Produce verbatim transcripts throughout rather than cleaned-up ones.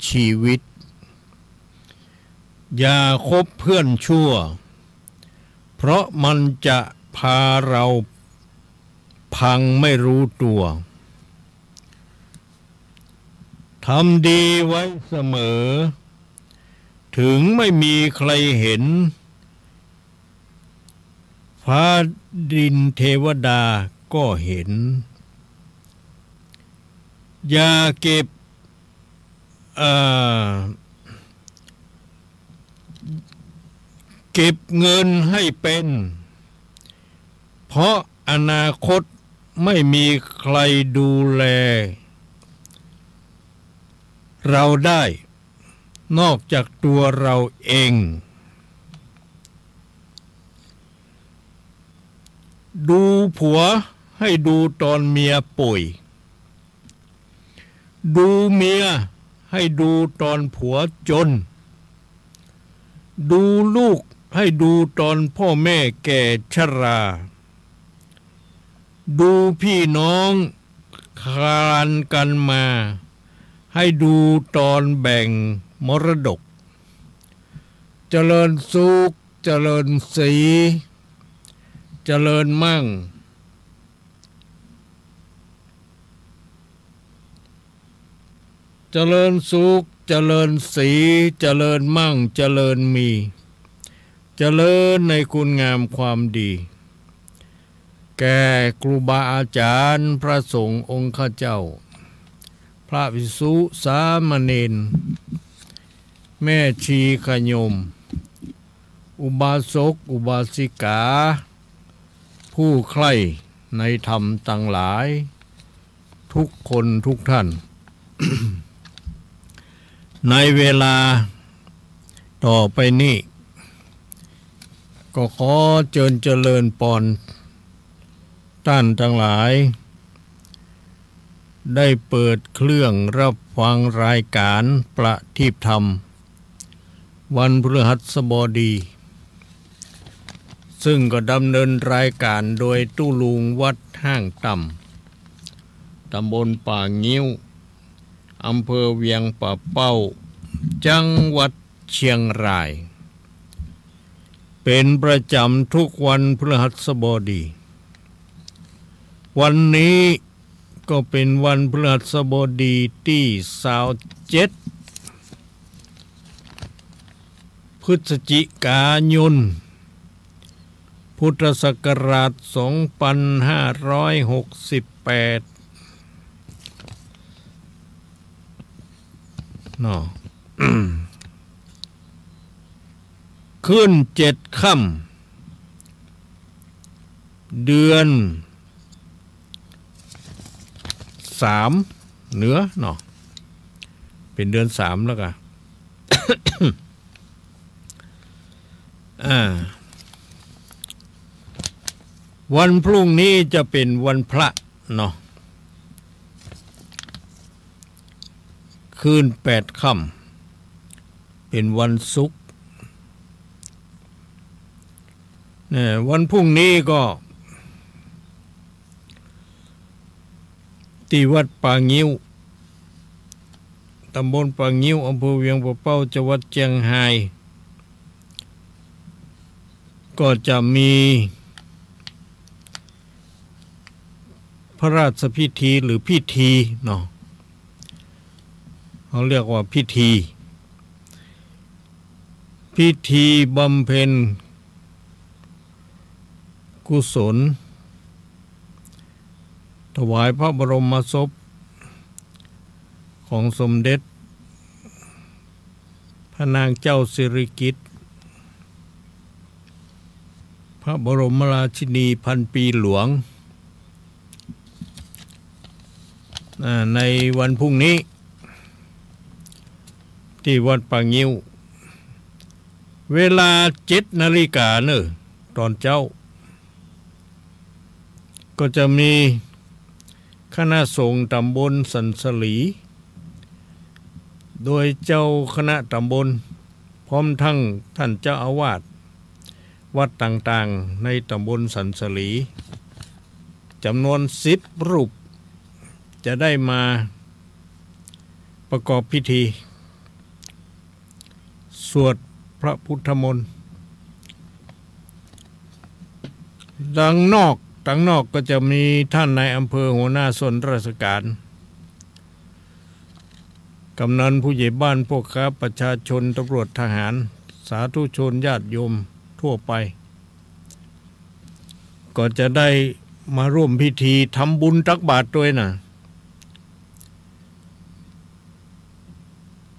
ชีวิต อย่าคบเพื่อนชั่ว เพราะมันจะพาเราพังไม่รู้ตัว ทำดีไว้เสมอ ถึงไม่มีใครเห็น ฟ้าดินเทวดาก็เห็น อย่าเก็บ เอ่อ เก็บเงินให้เป็น เพราะอนาคตไม่มีใครดูแลเราได้ นอกจากตัวเราเอง ดูผัวให้ดูตอนเมียป่วย ดูเมียให้ดูตอนผัวจน ดูลูกให้ดูตอนพ่อแม่แก่ชรา ดูพี่น้องคลานกันมา ให้ดูตอนแบ่งมรดก เจริญสุข เจริญศรี เจริญมั่ง เจริญสุข เจริญศรี เจริญมั่ง เจริญมี เจริญในคุณงามความดี แก่ครูบาอาจ๋ารย์ พระสงฆ์องค์ข้าเจ้า พระภิกษุสามเณร แม่ชีญาติโยม อุบาสกอุบาสิกา ผู้ใคร่ในธรรมตังหลาย ทุกคนทุกท่าน ในเวลาต่อไปนี้ ก็ขอเจิญเจริญปอนต้านตังหลาย ได้เปิดเครื่องรับฟังรายการประทีปธรรม วันพฤหัสบดี ซึ่งก็ดำเนินรายการโดยตุ๊ลุงวัดห้างต่ำ ตำบลป่างิ้ว อำเภอเวียงป่าเป้า จังหวัดเชียงราย เป็นประจำทุกวันพฤหัสบดี วันนี้ก็เป็นวันพฤหัสบดีตี้ซาวเจ็ด พฤศจิกายน พุทธศักราชสองพันห้าร้อยหกสิบแปด เนาะ ขึ้นเจ็ดค่ำ เดือนสามเหนือเนาะ เป็นเดือนสามแล้วกะ อ่า วันพรุ่งนี้จะเป็นวันพระเนาะ ขึ้นแปดค่ำ เป็นวันศุกร์ เนี่ย วันพรุ่งนี้ก็ ตี้วัดป่างิ้ว ตำบลป่างิ้ว อำเภอเวียงป่าเป้า จังหวัดเจียงฮาย ก็จะมีพระราชพิธีหรือพิธีเนาะ เขาเรียกว่าพิธี พิธีบำเพ็ญกุศล ถวายพระบรมศพของสมเด็จพระนางเจ้าสิริกิติ์ พระบรมราชินีพันปีหลวง อ่า ในวันพรุ่งนี้ ตี้วัดป่างิ้ว เวลาเจ็ดนาฬิกาเน่อ ต๋อนเจ๊า ก็จะมีคณะสงฆ์ต๋ำบลสันสลี โดยเจ้าคณะต๋ำบล พร้อมทั้งต้านเจ้าอาวาสวัดต่างๆ ในต๋ำบลสันสลี จ๋ำนวนสิบรูป จะได้มาประกอบพิธี สวดพระพุทธมนต์ ตังนอก ตังนอกก็จะมีท่านนายอำเภอหัวหน้าส่วนราชการ กำนันผู้ใหญ่บ้าน พ่อค้าประชาชน ตำรวจทหาร สาธุชนญาติโยมทั่วไป ก็จะได้มาร่วมพิธีทำบุญตักบาตรตวยนะ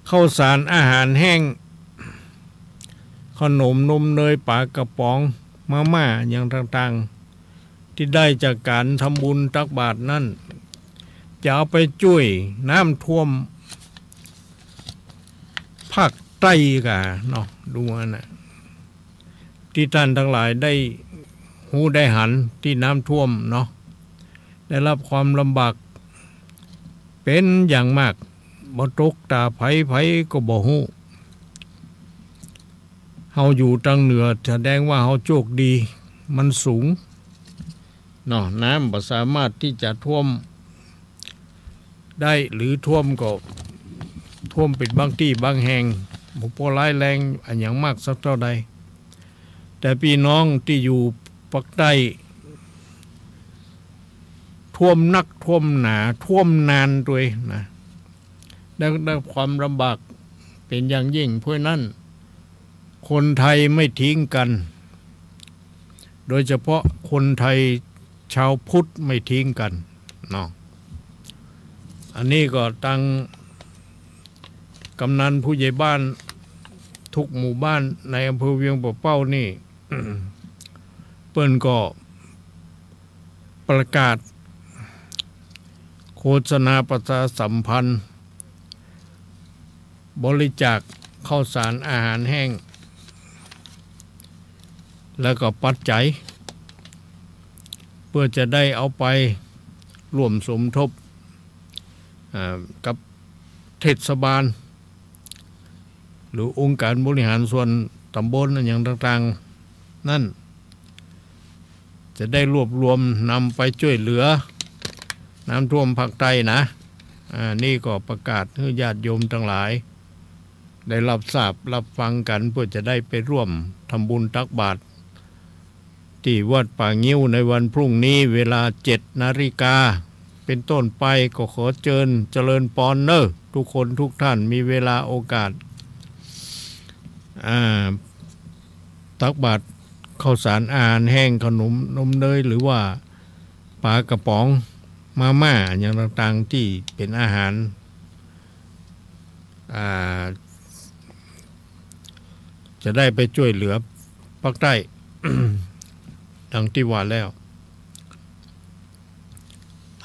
ข้าวสารอาหารแห้ง ขนมนมเนย ปลากระป๋อง มาม่า อย่างต่างๆ ตี้ได้จากก๋านทำบุญตักบาตรนั้น จะเอาไปจ้วยน้ำท่วมภาคใต้ก่าเนาะ ดูอันน่ะ ตี้ต้านตังหลายได้ฮู้ได้หันตี้น้ำท่วมเนาะ ได้ฮับความลำบากเป๋นอย่างมาก บ่ตกต๋าใผ ใผก็บ่ฮู้ เฮาอยู่ตางเหนือ แสดงว่าเฮาโจคดี มันสูงเนาะ น้ำบ่สามารถตี้จะท่วมได้ หรือท่วมก็ท่วมเป๋นบางตี้บางแห่ง บ่ปอร้ายแรงอะหยังมากสักเต้าใด แต่ปี้น้องตี้อยู่ปากใต้ ท่วมนักท่วมหนา ท่วมนานตวยนะ ได้ ได้ความลำบากเป๋นอย่างยิ่ง เพราะฉะนั้น คนไทยไม่ทิ้งกัน โดยเฉพาะคนไทยชาวพุทธไม่ทิ้งกันเนาะ อันนี้ก็ตังกำนันผู้ใหญ่บ้านทุกหมู่บ้านในอำเภอเวียงป่าเป้านี่ เปิ้นก็ประกาศโฆษณาประชาสัมพันธ์ บริจาคข้าวสารอาหารแห้ง แล้วก็ปัจจัย เพื่อจะได้เอาไปร่วมสมทบ อ่า กับเทศบาล หรือองค์การบริหารส่วนตำบลอะหยังต่างๆ นั้น จะได้รวบรวมนำไปจ้วยเหลือน้ำท่วมภาคใต้นะ อ่า นี่ก็ประกาศหื้อญาติโยมตังหลาย ได้ฮับทราบฮับฟังกั๋น เพื่อจะได้ไปร่วมทำบุญตักบาตร ตี้วัดป่างิ้วในวันพรุ่งนี้ เวลาเจ็ดนาฬิกาเป๋นต้นไป ก็ขอเจิญเจริญปอนเน่อ ทุกคนทุกท่านมีเวลาโอกาส อ่า ตักบาตรข้าวสารอาหารแห้ง ขนมนมเนย หรือว่าปลากระป๋อง มาม่า อะหยังต่างๆ ตี้เป๋นอาหาร อ่า จะได้ไปจ้วยเหลือภาคใต้ ดังตี้ว่าแล้ว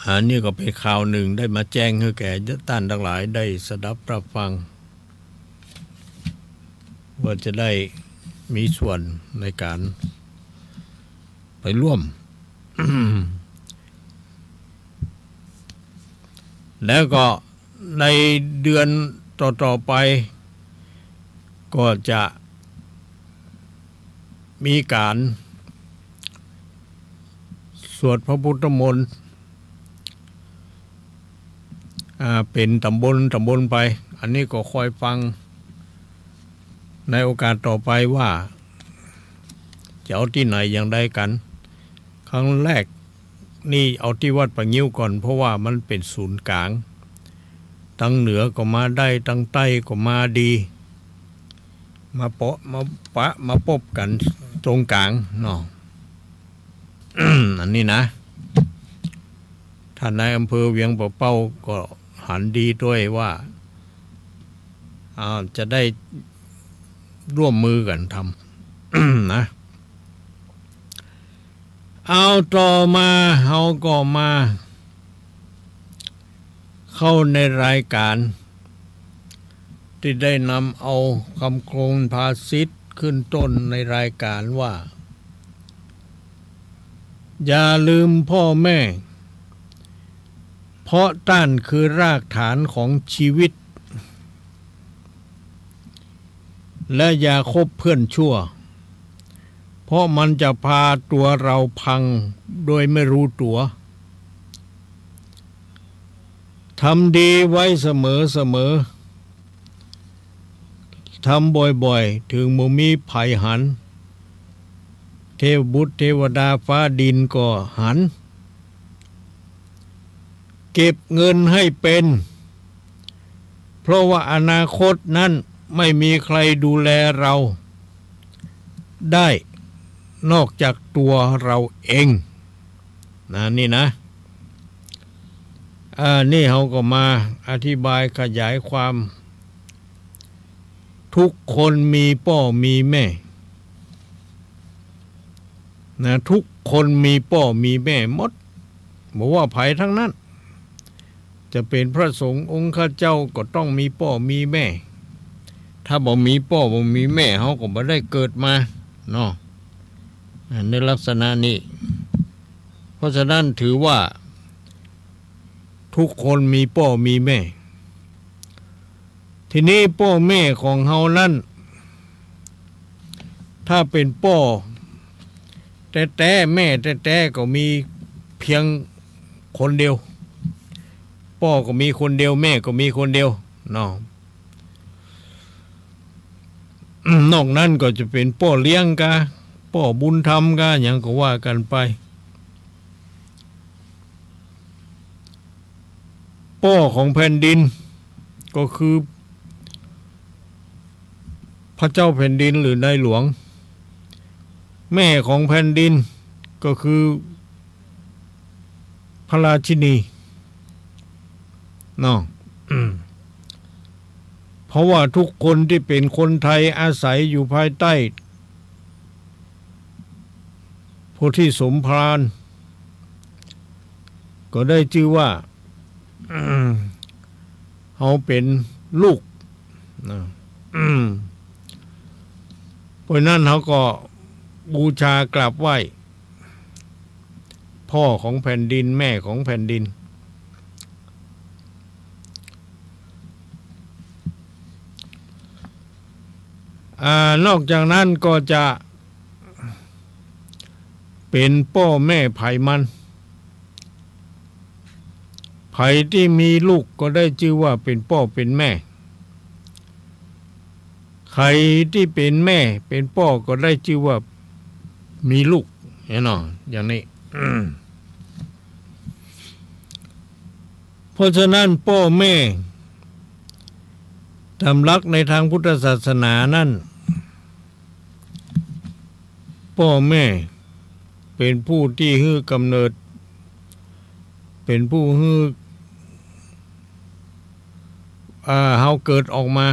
อันนี้ก็เป๋นข่าวนึ่งได้มาแจ้งหื้อแก่ต้านตังหลายได้สดับฮับฟัง ว่าจะได้มีส่วนในก๋านไปร่วม แล้วก็ในเดือนต่อๆ ไป ก็จะมีก๋านสวดพระพุทธมนต์ อ่า เป๋นต๋ำบลต๋ำบลไป อันนี้ก็คอยฟังในโอกาสต่อไปว่า จะเอาตี้ไหนอย่างใดกั๋น ครั้งแรกนี่เอาตี้วัดป่างิ้วก่อน เพราะว่ามันเป๋นศูนย์ก๋าง ตางเหนือก็มาได้ ตางใต้ก็มาดี มาเปาะ มาปะ มาปบกั๋นตรงก๋างเนาะ อันนี้นะ ท่านนายอำเภอเวียงป่าเป้าก็หันดีตวยว่า อ่า จะได้ร่วมมือกั๋นทำ นะ เอาต่อมา เฮาก็มาเข้าในรายก๋าน ตี้ได้นำเอากำคมภาษิตขึ้นต้นในรายก๋านว่า อย่าลืมพ่อแม่ เพราะต้านคือรากฐานของชีวิต และอย่าคบเพื่อนชั่ว เพราะมันจะพาตัวเราพังโดยไม่รู้ตั๋ว ทำดีไว้เสมอเสมอ ทำบ่อยๆ เถิงบ่มีใผหัน เทพบุตรเทวดาฟ้าดินก็หัน เก็บเงินให้เป็น เพราะว่าอนาคตนั้นไม่มีใครดูแลเราได้ นอกจากตัวเราเอง นะ นี่นะ อ่า นี่เฮาก็มาอธิบายขยายความ ทุกคนมีป้อมีแม่ นะ ทุกคนมีป้อมีแม่หมด บ่ว่าใผทั้งนั้น จะเป๋นพระสงฆ์องค์ข้าเจ้าก็ต้องมีป้อมีแม่ ถ้าบ่มีป้อบ่มีแม่ เฮาก็บ่ได้เกิดมาเนาะ อ่า ในลักษณะนี้ เพราะฉะนั้นถือว่าทุกคนมีป้อมีแม่ ทีนี้ป้อแม่ของเฮานั้น ถ้าเป๋นป้อแต๊ๆ แม่แต๊ๆ ก็มีเพียงคนเดียว ป้อก็มีคนเดียว แม่ก็มีคนเดียวเนาะ นอกนั้นก็จะเป๋นป้อเลี้ยงกา ป้อบุญธรรมกา หยังก็ว่ากั๋นไป ป้อของแผ่นดินก็คือพระเจ้าแผ่นดินหรือนายหลวง แม่ของแผ่นดินก็คือพระราชินีเนาะ เพราะว่าทุกคนตี้เป๋นคนไทยอาศัยอยู่ภายใต้ โพธิสมภาร ก็ได้จื้อว่า เฮาเป๋นลูกนะ เพราะนั้นเฮาก็บูชากราบไหว้ ป้อของแผ่นดิน แม่ของแผ่นดิน อ่า นอกจากนั้นก็จะเป๋นป้อแม่ใผมัน ใผตี้มีลูกก็ได้จื้อว่าเป๋นป้อเป๋นแม่ ใผตี้เป๋นแม่เป๋นป้อก็ได้จื้อว่ามีลูก แน่นอน อย่างนี้ เพราะฉะนั้นป้อแม่ ต๋ามหลักในตางพุทธศาสนานั้น ป้อแม่เป๋นผู้ตี้หื้อกำเนิด เป๋นผู้หื้อ อ่า เฮาเกิดออกมา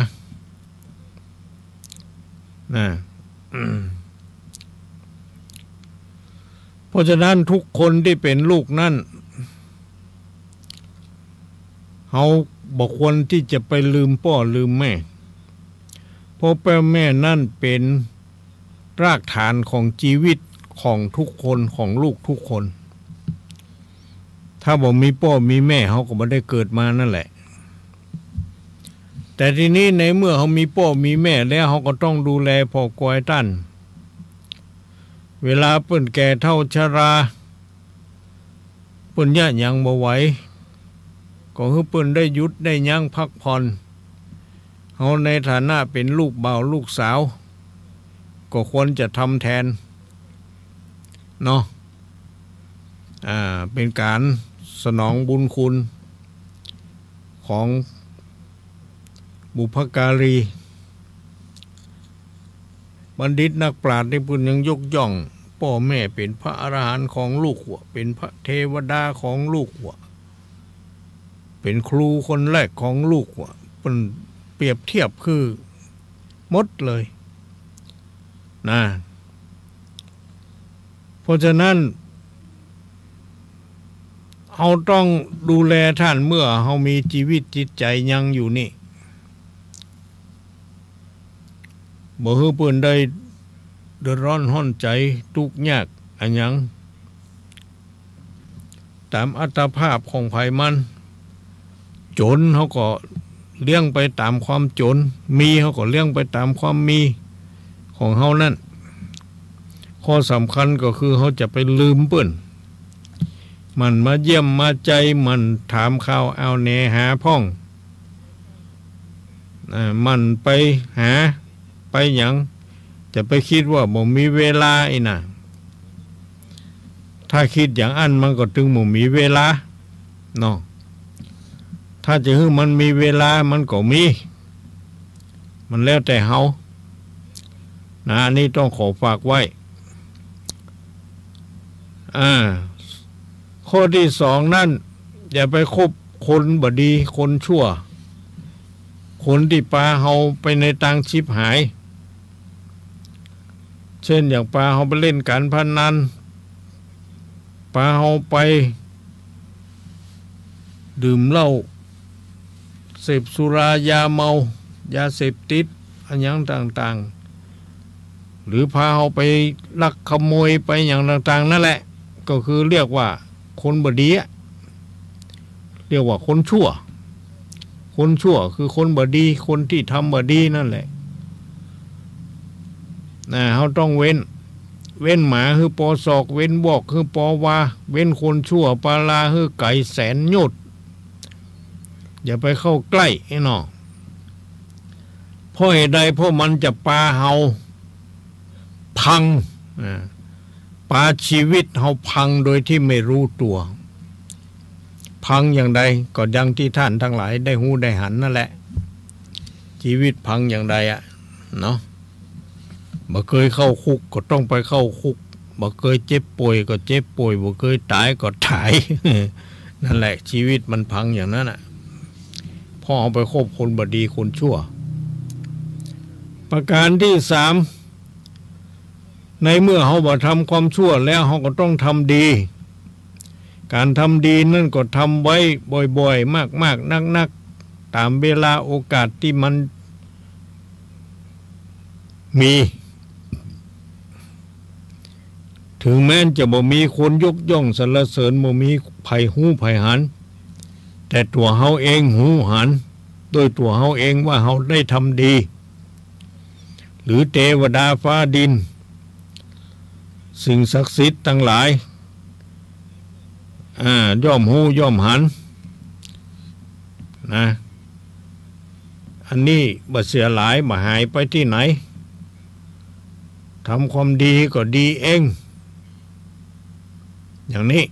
นะ เพราะฉะนั้นทุกคนตี้เป๋นลูกนั้น เฮาบ่ควรตี้จะไปลืมป้อลืมแม่ เพราะป้อแม่นั้นเป๋นรากฐานของจีวิตของทุกคน ของลูกทุกคน ถ้าบ่มีป้อมีแม่ เฮาก็บ่ได้เกิดมานั่นแหละ แต่ทีนี้ในเมื่อเฮามีป้อมีแม่แล้ว เฮาก็ต้องดูแลผ่อกอยต้าน เวลาเปิ้นแก่เฒ่าชรา เปิ้นเยียะหยังบ่ไหว ก็หื้อเปิ้นได้หยุดได้ยั้งพักผ่อน เฮาในฐานะเป๋นลูกบ่าวลูกสาว ก็ควรจะทำแตน เนาะ อ่า เป๋นก๋านสนองบุญคุณของบุพการี บัณฑิตนักปราชญ์นี่เปิ้นยังยกย่องป้อแม่เป๋นพระอรหันต์ของลูกว่า เป๋นพระเทวดาของลูกว่า เป๋นครูคนแรกของลูกว่า เปิ้นเปรียบเทียบคือหมดเลยนะ เพราะฉะนั้น เฮาต้องดูแลต้านเมื่อเฮามีจีวิตจิตใจ๋ยังอยู่นี่ บ่หื้อเปิ้นได้เดือดร้อนฮ้อนใจ๋ ตุ๊กข์ยากอะหยัง ต๋ามอัตภาพของใผมัน จ๋นเฮาก็เลี้ยงไปต๋ามความจ๋น มีเฮาก็เลี้ยงไปต๋ามความมีของเฮานั้น ข้อสำคัญก็คือเฮาจะไปลืมเปิ้น หมั่นมาเยี่ยมมาใจ๋ หมั่นถามข่าวเอาแหนหาพ่อง อ่า หมั่นไปหา ไปหยัง จะไปกึ๊ดว่าบ่มีเวลาอี้นะ ถ้ากึ๊ดอย่างอั้นมันก็ตึงบ่มีเวลาเนาะ ถ้าจะหื้อมันมีเวลามันก็มี มันแล้วแต่เฮานะ อันนี้ต้องขอฝากไว้ อ่า ข้อตี้สองนั้น อย่าไปคบคนบ่ดี คนชั่ว คนตี้ปาเฮาไปในตางฉิบหาย เช่น อย่างปาเฮาไปเล่นก๋านพนัน ปาเฮาไปดื่มเหล้า เสพสุรายาเมา ยาเสพติด อะหยังต่างๆ หรือปาเฮาไปลักขโมย ไปหยังต่างๆ นั่นแหละ ก็คือเรียกว่าคนบ่ดีอะ เรียกว่าคนชั่ว คนชั่วคือคนบ่ดี คนตี้ทำบ่ดีนั่นแหละ นะ เฮาต้องเว้น เว้นหมาหื้อปอศอก เว้นวอกหื้อปอวา เว้นคนชั่วปาลาหื้อไก๋แสนโยชน์ อย่าไปเข้าใก้ ไอ้น้อง เพราะเหตุใด เพราะมันจะปาเฮาพัง อ่า ปาชีวิตเฮาพังโดยตี้ไม่ฮู้ตั๋ว พังอย่างใด ก็ดังตี้ต้านตังหลายได้ฮู้ได้หันนั่นแหละ ชีวิตพังอย่างใดอะ เนาะ บ่เกยเข้าคุกก็ต้องไปเข้าคุก บ่เกยเจ็บป่วยก็เจ็บป่วย บ่เกยต๋ายก็ต๋าย นั่นแหละ ชีวิตมันพังอย่างนั้นน่ะ เพราะเฮาไปคบคนบ่ดี คนชั่ว ประการตี้สาม ในเมื่อเฮาบ่ทำความชั่วแล้ว เฮาก็ต้องทำดี ก๋านทำดีนั้นก็ทำไว้บ่อยๆ มากๆ นักๆ ต๋ามเวลาโอกาสตี้มันมี ถึงแม้นจะบ่มีคนยกย่องสรรเสริญ บ่มีใผฮู้ใผหัน แต่ตั๋วเฮาเองฮู้หัน โดยตั๋วเฮาเองว่าเฮาได้ทำดี หรือเตวดาฟ้าดิน สิ่งศักดิ์สิทธิ์ตังหลาย อ่า ย่อมฮู้ย่อมหัน นะ อันนี้บ่เสียหาย บ่หายไปตี้ไหน ทำความดีก็ดีเอง อย่างนี้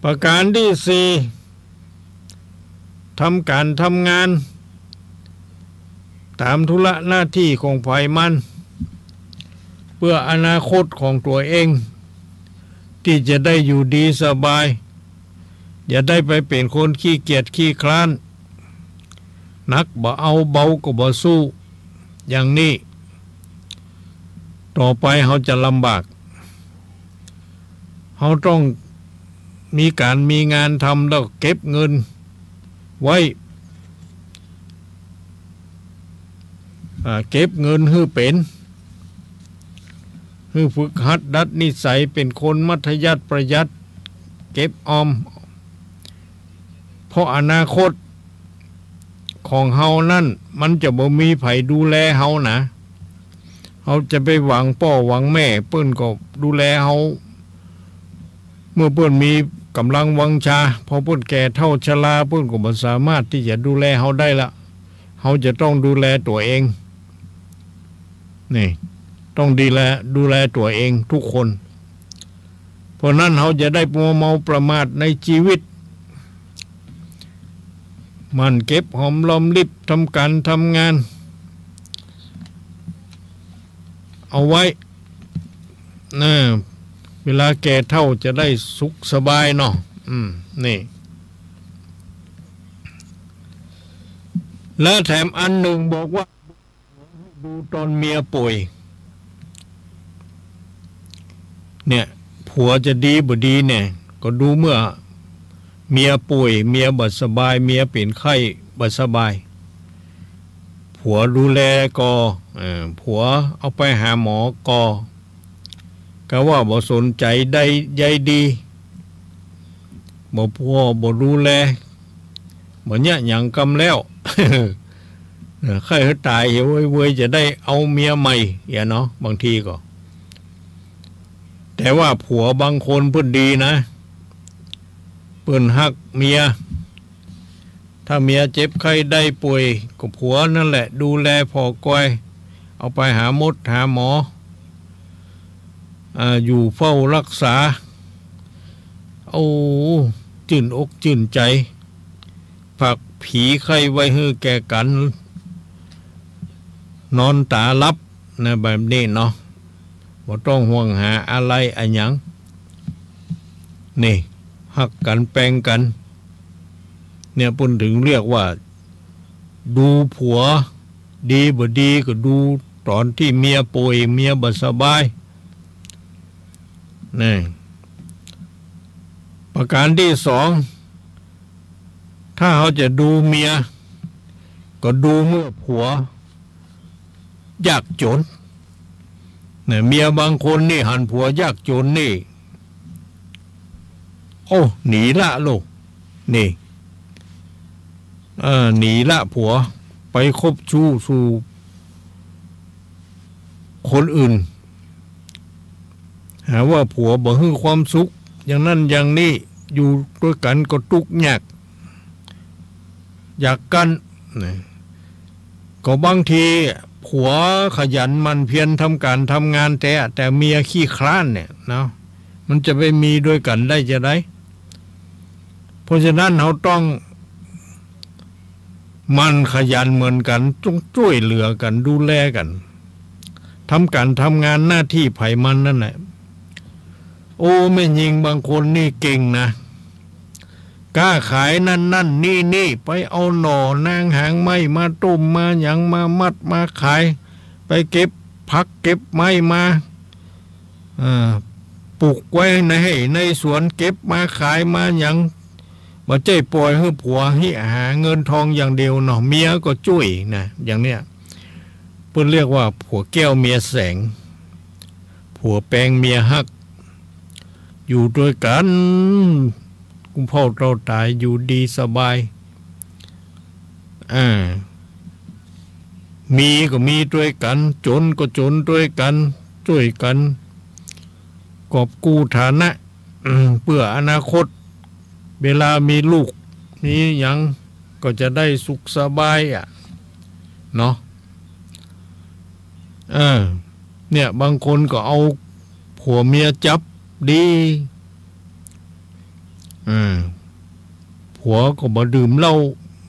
ประการตี้สี่ ทำก๋านทำงาน ต๋ามธุระหน้าตี้ของใผมัน เปื้ออนาคตของตั๋วเอง ตี้จะได้อยู่ดีสบาย อย่าได้ไปเป๋นคนขี้เกียจขี้คร้าน หนักบ่เอา เบาก็บ่สู้ อย่างนี้ ต่อไปเฮาจะลำบาก เฮาต้องมีก๋านมีงานทำ แล้วเก็บเงินไว้ อ่า เก็บเงินหื้อเป๋น หื้อฝึกหัดดัดนิสัยเป๋นคนมัธยัสถ์ประหยัด เก็บออม เพราะอนาคตของเฮานั้น มันจะบ่มีใผดูแลเฮานะ เฮาจะไปหวังป้อหวังแม่ เปิ้นก็ดูแลเฮา เมื่อเปิ้นมีก๋ำลังวังชา พอเปิ้นแก่เฒ่าชรา เปิ้นก็บ่สามารถตี้จะดูแลเฮาได้ละ เฮาจะต้องดูแลตั๋วเอง นี่ ต้องดูแล ดูแลตั๋วเองทุกคน เพราะนั้นเฮาจะได้มัวเมาประมาทในชีวิต หมั่นเก็บหอมรอมริบ ทำก๋านทำงาน เอาไว้ นะ เวลาแก่เฒ่าจะได้สุขสบายเนาะ อืม นี่ และแถมอันหนึ่งบอกว่า ดูตอนเมียป่วย เนี่ย ผัวจะดีบ่ดีเนี่ย ก็ดูเมื่อเมียป่วย เมียบ่สบาย เมียเป๋นไข้บ่สบาย ผัวดูแลก่อ เอ่อ ผัวเอาไปหาหมอก่อ กาว่าบ่สนใจ๋ได้ใยดี บ่ ผัวบ่ดูแล บ่เยียะหยังกำแล้ว เออ ใค่หื้อต๋ายเหียเวยๆ จะได้เอาเมียใหม่เหียเนาะ บางทีก็ แต่ว่าผัวบางคนเปิ้นดีนะ เปิ้นฮักเมีย ถ้าเมียเจ็บไข้ได้ป่วย ก็ผัวนั่นแหละดูแลผ่อกอย เอาไปหาหมอหาหมอ อ่า อยู่เฝ้ารักษา โอ้ จื้นอกจื้นใจ๋ ผลักผีไข้ไว้หื้อแก่กั๋น นอนต๋าหลับนะ แบบนี้เนาะ บ่ต้องห่วงหาอะไรอะหยัง นี่ ฮักกั๋นแปงกั๋น เนี่ย เปิ้นถึงเรียกว่า ดูผัว ดีบ่ดีก็ดูต๋อนตี้เมียป่วย เมียบ่สบาย นี่ ประการตี้สอง ถ้าเฮาจะดูเมีย ก็ดูเมื่อผัว ยากจ๋น เนี่ย เมียบางคนนี่หันผัวยากจ๋นนี่ โอ้ หนีละลูก นี่ เออ หนีละผัว ไปคบชู้สู่คนอื่น หาว่าผัวบ่หื้อความสุข อย่างนั้นอย่างนี้ อยู่ตวยกั๋นก็ตุ๊กข์ยาก อยากกั๋น นะ ก็บางทีผัวขยันหมั่นเพียรทำก๋านทำงานแต๊ แต่เมียขี้คร้านเนี่ยเนาะ มันจะไปมีตวยกั๋นได้จาใด เพราะฉะนั้นเฮาต้องหมั่นขยันเหมือนกั๋น ต้องจ้วยเหลือกั๋น ดูแลกั๋น ทำก๋านทำงานหน้าตี้ใผมันนั่นแหละ โอ้ แม่ญิงบางคนนี่เก่งนะ ก๊าขายนั่นนั่นนี่นี่ ไปเอาหน่อนางหางไม้มาต้มมาหยังมามัดมาขาย ไปเก็บผักเก็บไม้มา เอ่อ ปลูกไว้ในไฮ่ในสวน เก็บมาขายมาหยัง บ่ใจ้ปล่อยหื้อผัวหิหาเงินทองอย่างเดียวเนาะ เมียก็จ้วยนะ อย่างเนี้ย เปิ้นเรียกว่าผัวแก้วเมียแสง ผัวแปงเมียฮัก อยู่ตวยกั๋น กุมเฒ่าเฒ่าต๋าย อยู่ดีสบาย อ่า มีก็มีตวยกั๋น จ๋นก็จ๋นตวยกั๋น จ้วยกั๋น กอบกู้ฐานะ อืม เปื้ออนาคต เวลามีลูก มีหยัง ก็จะได้สุขสบายอะ เนาะ เออ เนี่ย บางคนก็เอาผัวเมียจับดี เออ ผัวก็บ่ดื่มเหล้า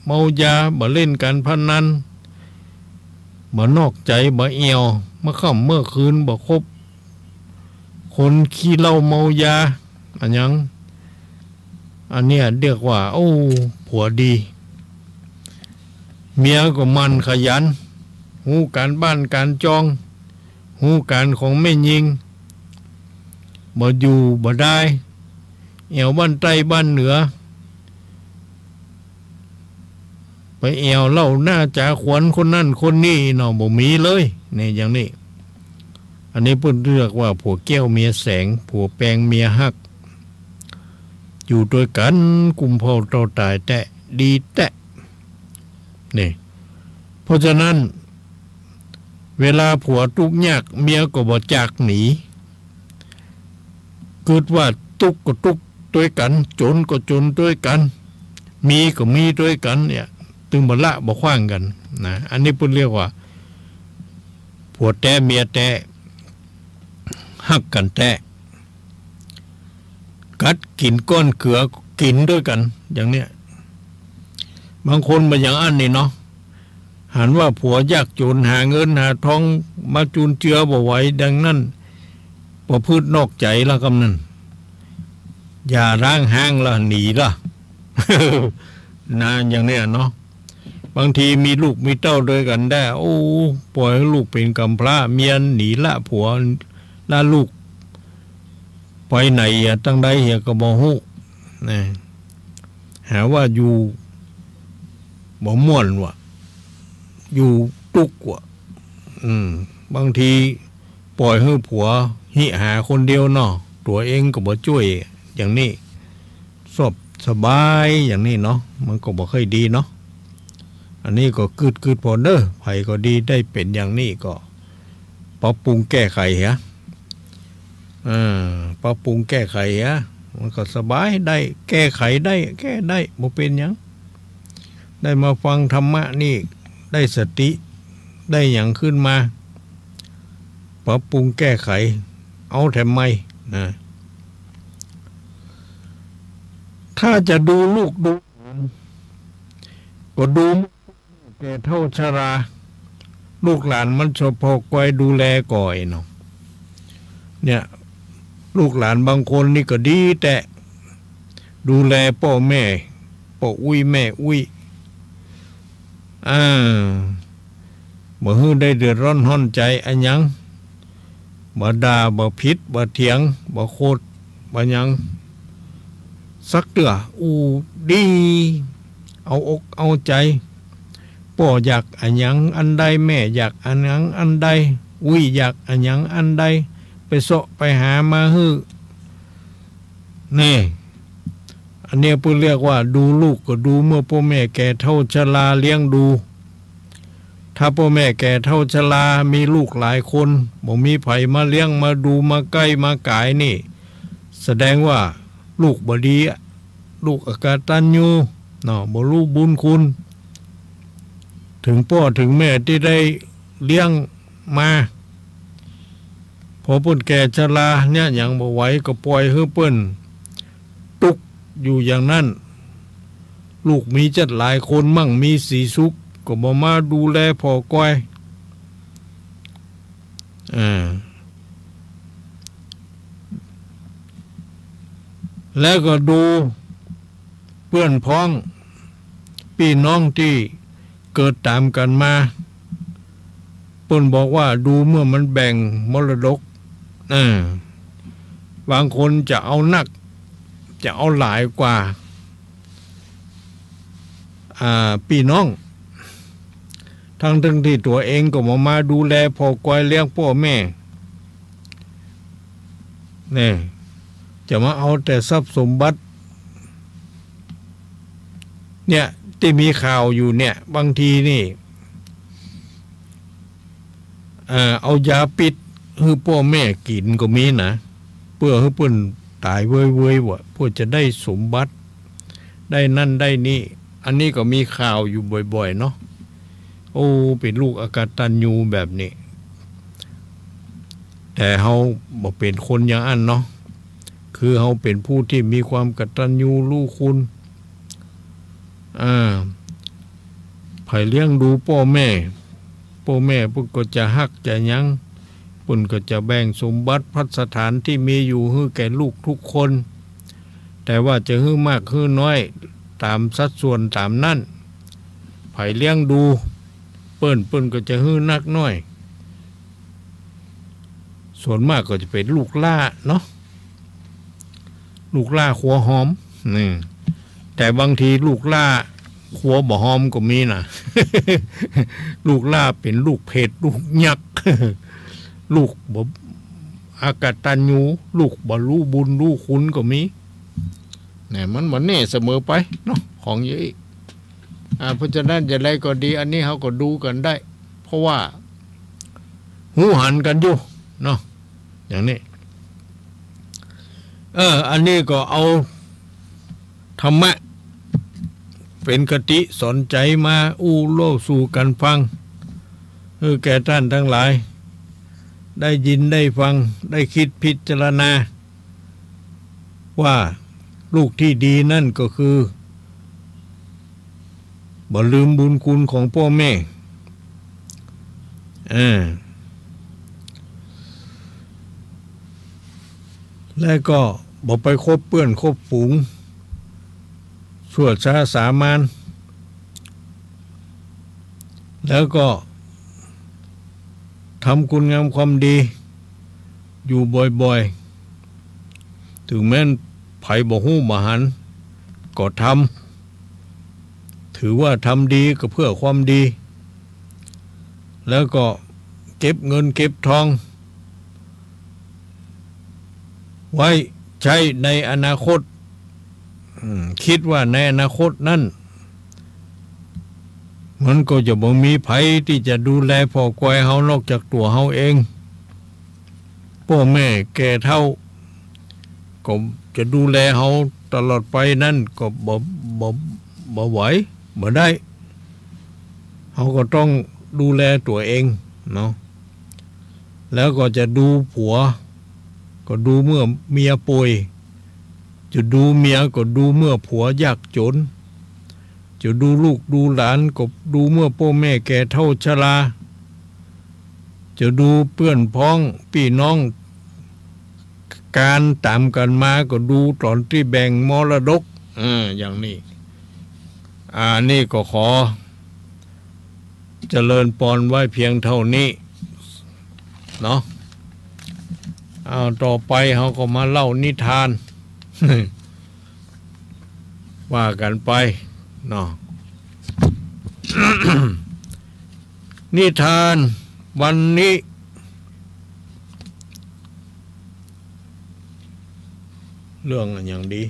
เมายา บ่เล่นก๋านพนัน บ่นอกใจ๋ บ่แอ่ว เมื่อค่ำเมื่อคืน บ่คบคนขี้เหล้าเมายา อะหยัง อันเนี้ยเรียกว่า โอ้ ผัวดี เมียก็หมั่นขยัน ฮู้ก๋านบ้านก๋านจอง ฮู้ก๋านของแม่ญิง บ่อยู่บ่ดาย แอ่วบ้านใต้บ้านเหนือ ไปแอ่วเหล้าหน้าจ๋าขวัญคนนั้นคนนี้เนาะ บ่มีเลย นี่อย่างนี้ อันนี้เปิ้นเรียกว่าผัวแก้วเมียแสง ผัวแปงเมียฮัก อยู่ตวยกั๋น กุมเฒ่าเฒ่าต๋ายแต๊ ดีแต๊ นี่ เพราะฉะนั้น เวลาผัวตุ๊กข์ยาก เมียก็บ่จากหนี กึ๊ดว่าตุ๊กข์ก็ตุ๊กข์ตวยกั๋น จ๋นก็จ๋นตวยกั๋น มีก็มีตวยกั๋นเนี่ย ตึงบ่ละบ่ขว้างกั๋นนะ อันนี้เปิ้นเรียกว่า ผัวแต๊เมียแต๊ ฮักกั๋นแต๊ กัดกิ๋นก้อนเกลือ กิ๋นตวยกั๋น อย่างเนี้ย บางคนบ่อย่างอั้นนี่เนาะ หันว่าผัวยากจ๋น หาเงินหาทองมาจุนเจือบ่ไหว ดังนั้น ประพฤตินอกใจ๋ละกำนั้น หย่าร้างฮ้างละ หนีละ นะ อย่างเนี้ยเนาะ บางทีมีลูกมีเต้าตวยกั๋นแต๊ โอ้ ปล่อยหื้อลูกเป๋นก๋ำพร้า เมียหนีละผัวละลูก ไปไหนเหีย ตังใดเหียก็บ่ฮู้ นะ หาว่าอยู่บ่ม่วนว่ะ อยู่ตุ๊กข์ว่ะ อืม บางทีปล่อยหื้อผัวหิหาคนเดียวเนาะ ตั๋วเองก็บ่จ้วย อย่างนี้ สบายสบายอย่างนี้เนาะ มันก็บ่ค่อยดีเนาะ อันนี้ก็กึ๊ดๆ ผ่อเน่อ ใผก็ดีได้เป๋นอย่างนี้ก็ปรับปรุงแก้ไขเหีย เออ ปรับปรุงแก้ไขเหีย มันก็สบายได้ แก้ไขได้ แก้ได้ บ่เป๋นหยัง ได้มาฟังธรรมะนี่ ได้สติ ได้หยังขึ้นมา ปรับปรุงแก้ไข เอาแถมใหม่นะ ถ้าจะดูลูกดูหลาน ก็ดูแก่เฒ่าชรา ลูกหลานมันเฉพาะก้อยดูแลก่อยเนาะ เนี่ย ลูกหลานบางคนนี่ก็ดีแต๊ ดูแลป้อแม่ ป้ออุ๊ยแม่อุ๊ย อ่า บ่หื้อได้เดือดร้อนฮ้อนใจ๋อะหยัง บ่ด่า บ่ผิด บ่เถียง บ่โขด บ่หยัง สักเตื้อ อู้ดี เอาอกเอาใจ๋ ป้ออยากอะหยังอันใด แม่อยากอะหยังอันใด อุ๊ยอยากอะหยังอันใด ไปเซาะไปหามาหื้อ นี่ อันเนี้ยเปิ้นเรียกว่าดูลูกก็ดูเมื่อป้อแม่แก่เฒ่าชราเลี้ยงดู ถ้าป้อแม่แก่เฒ่าชรามีลูกหลายคน บ่มีใผมาเลี้ยงมาดูมาใก้มาก๋ายนี่ แสดงว่าลูกบ่ดีอะ ลูกอกตัญญูเนาะ บ่ฮู้บุญคุณ เถิงป้อเถิงแม่ตี้ได้เลี้ยงมา พอเปิ้นแก่ชราเยียะหยังบ่ไหวก็ป่อยหื้อเปิ้นตุ๊กอยู่อย่างนั้น ลูกมีจั๊ดหลายคนมั่งมีสีสุข ก็บ่มาดูแลผ่อก้อย อ่า แล้วก็ดูเปื้อนพ้อง ปี้น้องตี้เกิดต๋ามกั๋นมา เปิ้นบอกว่าดูเมื่อมันแบ่งมรดก อ่า บางคนจะเอานัก จะเอาหลายกว่า อ่า ปี้น้อง ตึงๆ ตี้ตั๋วเองก็บ่มาดูแลผ่อก้อยเลี้ยงป้อแม่ นี่ จะมาเอาแต่ทรัพย์สมบัติ เนี่ย ตี้มีข่าวอยู่เนี่ย บางทีนี่ เอ่อ เอายาพิษหื้อป้อแม่กิ๋นก็มีนะ เปื้อหื้อเปิ้นต๋ายเว้ยๆ ว่ะ เปื้อจะได้สมบัติ ได้นั่นได้นี่ อันนี้ก็มีข่าวอยู่บ่อยๆ เนาะ โอ้ เป๋นลูกอกตัญญูแบบนี้ แต่เฮาบ่เป๋นคนอย่างอั้นเนาะ คือเฮาเป๋นผู้ตี้มีความกตัญญูรู้คุณ อ่า ใผเลี้ยงดูป้อแม่ ป้อแม่เปิ้นก็จะฮักจะหยัง เปิ้นก็จะแบ่งสมบัติพัสถานตี้มีอยู่หื้อแก่ลูกทุกคน แต่ว่าจะหื้อมากหื้อน้อยต๋ามสัดส่วนต๋ามนั้น ใผเลี้ยงดูเปิ้น เปิ้นก็จะหื้อนักน้อย ส่วนมากก็จะเป๋นลูกหล้าเนาะ ลูกหล้าครัวหอม นี่ แต่บางทีลูกหล้าครัวบ่หอมก็มีนะ ลูกหล้าเป๋นลูกเผต ลูกยักษ์ ลูกบ่ อกตัญญู ลูกบ่ฮู้บุญฮู้คุณก็มี เนี่ย มันบ่แน่เสมอไปเนาะ ของอย่างอี้ อ่า เพราะฉะนั้นจะใดก็ดี อันนี้เฮาก็ดูกั๋นได้ เพราะว่าฮู้หันกั๋นอยู่เนาะ อย่างนี้ เออ อันนี้ก็เอาธรรมะเป๋นคติสอนใจ๋มาอู้เล่าสู่กั๋นฟัง หื้อแก่ต้านตังหลาย ได้ยินได้ฟัง ได้กึ๊ดพิจารณา ว่าลูกตี้ดีนั้นก็คือ บ่ลืมบุญคุณของป้อแม่ เออ และก็บ่ไปคบเปื้อนคบฝูง ชั่วช้าสามัญ แล้วก็ทำคุณงามความดีอยู่บ่อยๆ เถิงแม้นใผบ่ฮู้บ่หัน ก็ทำ ถือว่าทำดีก็เพื่อความดี แล้วก็เก็บเงินเก็บทอง ไว้ใจ๊ในอนาคต อืม กึ๊ดว่าในอนาคตนั้น มันก็จะบ่มีใผตี้จะดูแลผ่อก้อยเฮานอกจากตั๋วเฮาเอง ป้อแม่แก่เฒ่า ก็จะดูแลเฮาตลอดไปนั้นก็บ่ บ่ บ่ไหว บ่ได้ เขาก็ต้องดูแลตั๋วเองเนาะ แล้วก็จะดูผัว ก็ดูเมื่อเมียป่วย จะดูเมียก็ดูเมื่อผัวยากจน จะดูลูกดูหลานก็ดูเมื่อป้อแม่แก่เฒ่าชรา จะดูเปื้อนพ้องปี้น้อง ก๋านต๋ามกั๋นมาก็ดูต๋อนตี้แบ่งมรดก เออ อย่างนี้ อ่า นี่ก็ขอเจริญปอนไว้เพียงเท่านี้เนาะ เอา ต่อไปเขาก็มาเล่านิทาน ว่ากั๋นไปเนาะ นิทานวันนี้ เรื่องอะหยังดี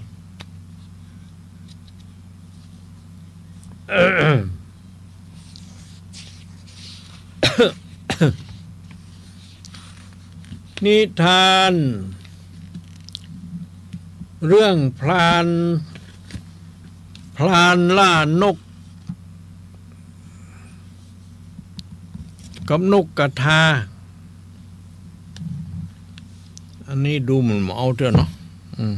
นิทาน เรื่องพราน พรานล่านก กับนกกระทา อันนี้ดูเหมือนบ่เอาเตื้อเนาะ อืม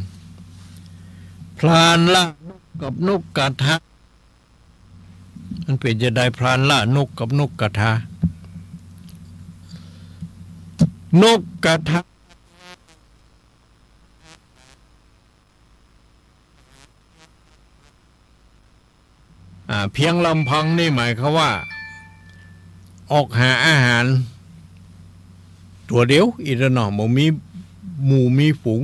พรานล่านกกับนกกระทา มันเป๋นจาใด พรานล่านกกับนกกระทา นกกระทา อ่า เพียงลำพังนี่หมายความว่า ออกหาอาหารตั๋วเดียวอี้เนาะ บ่มีหมู่มีฝูง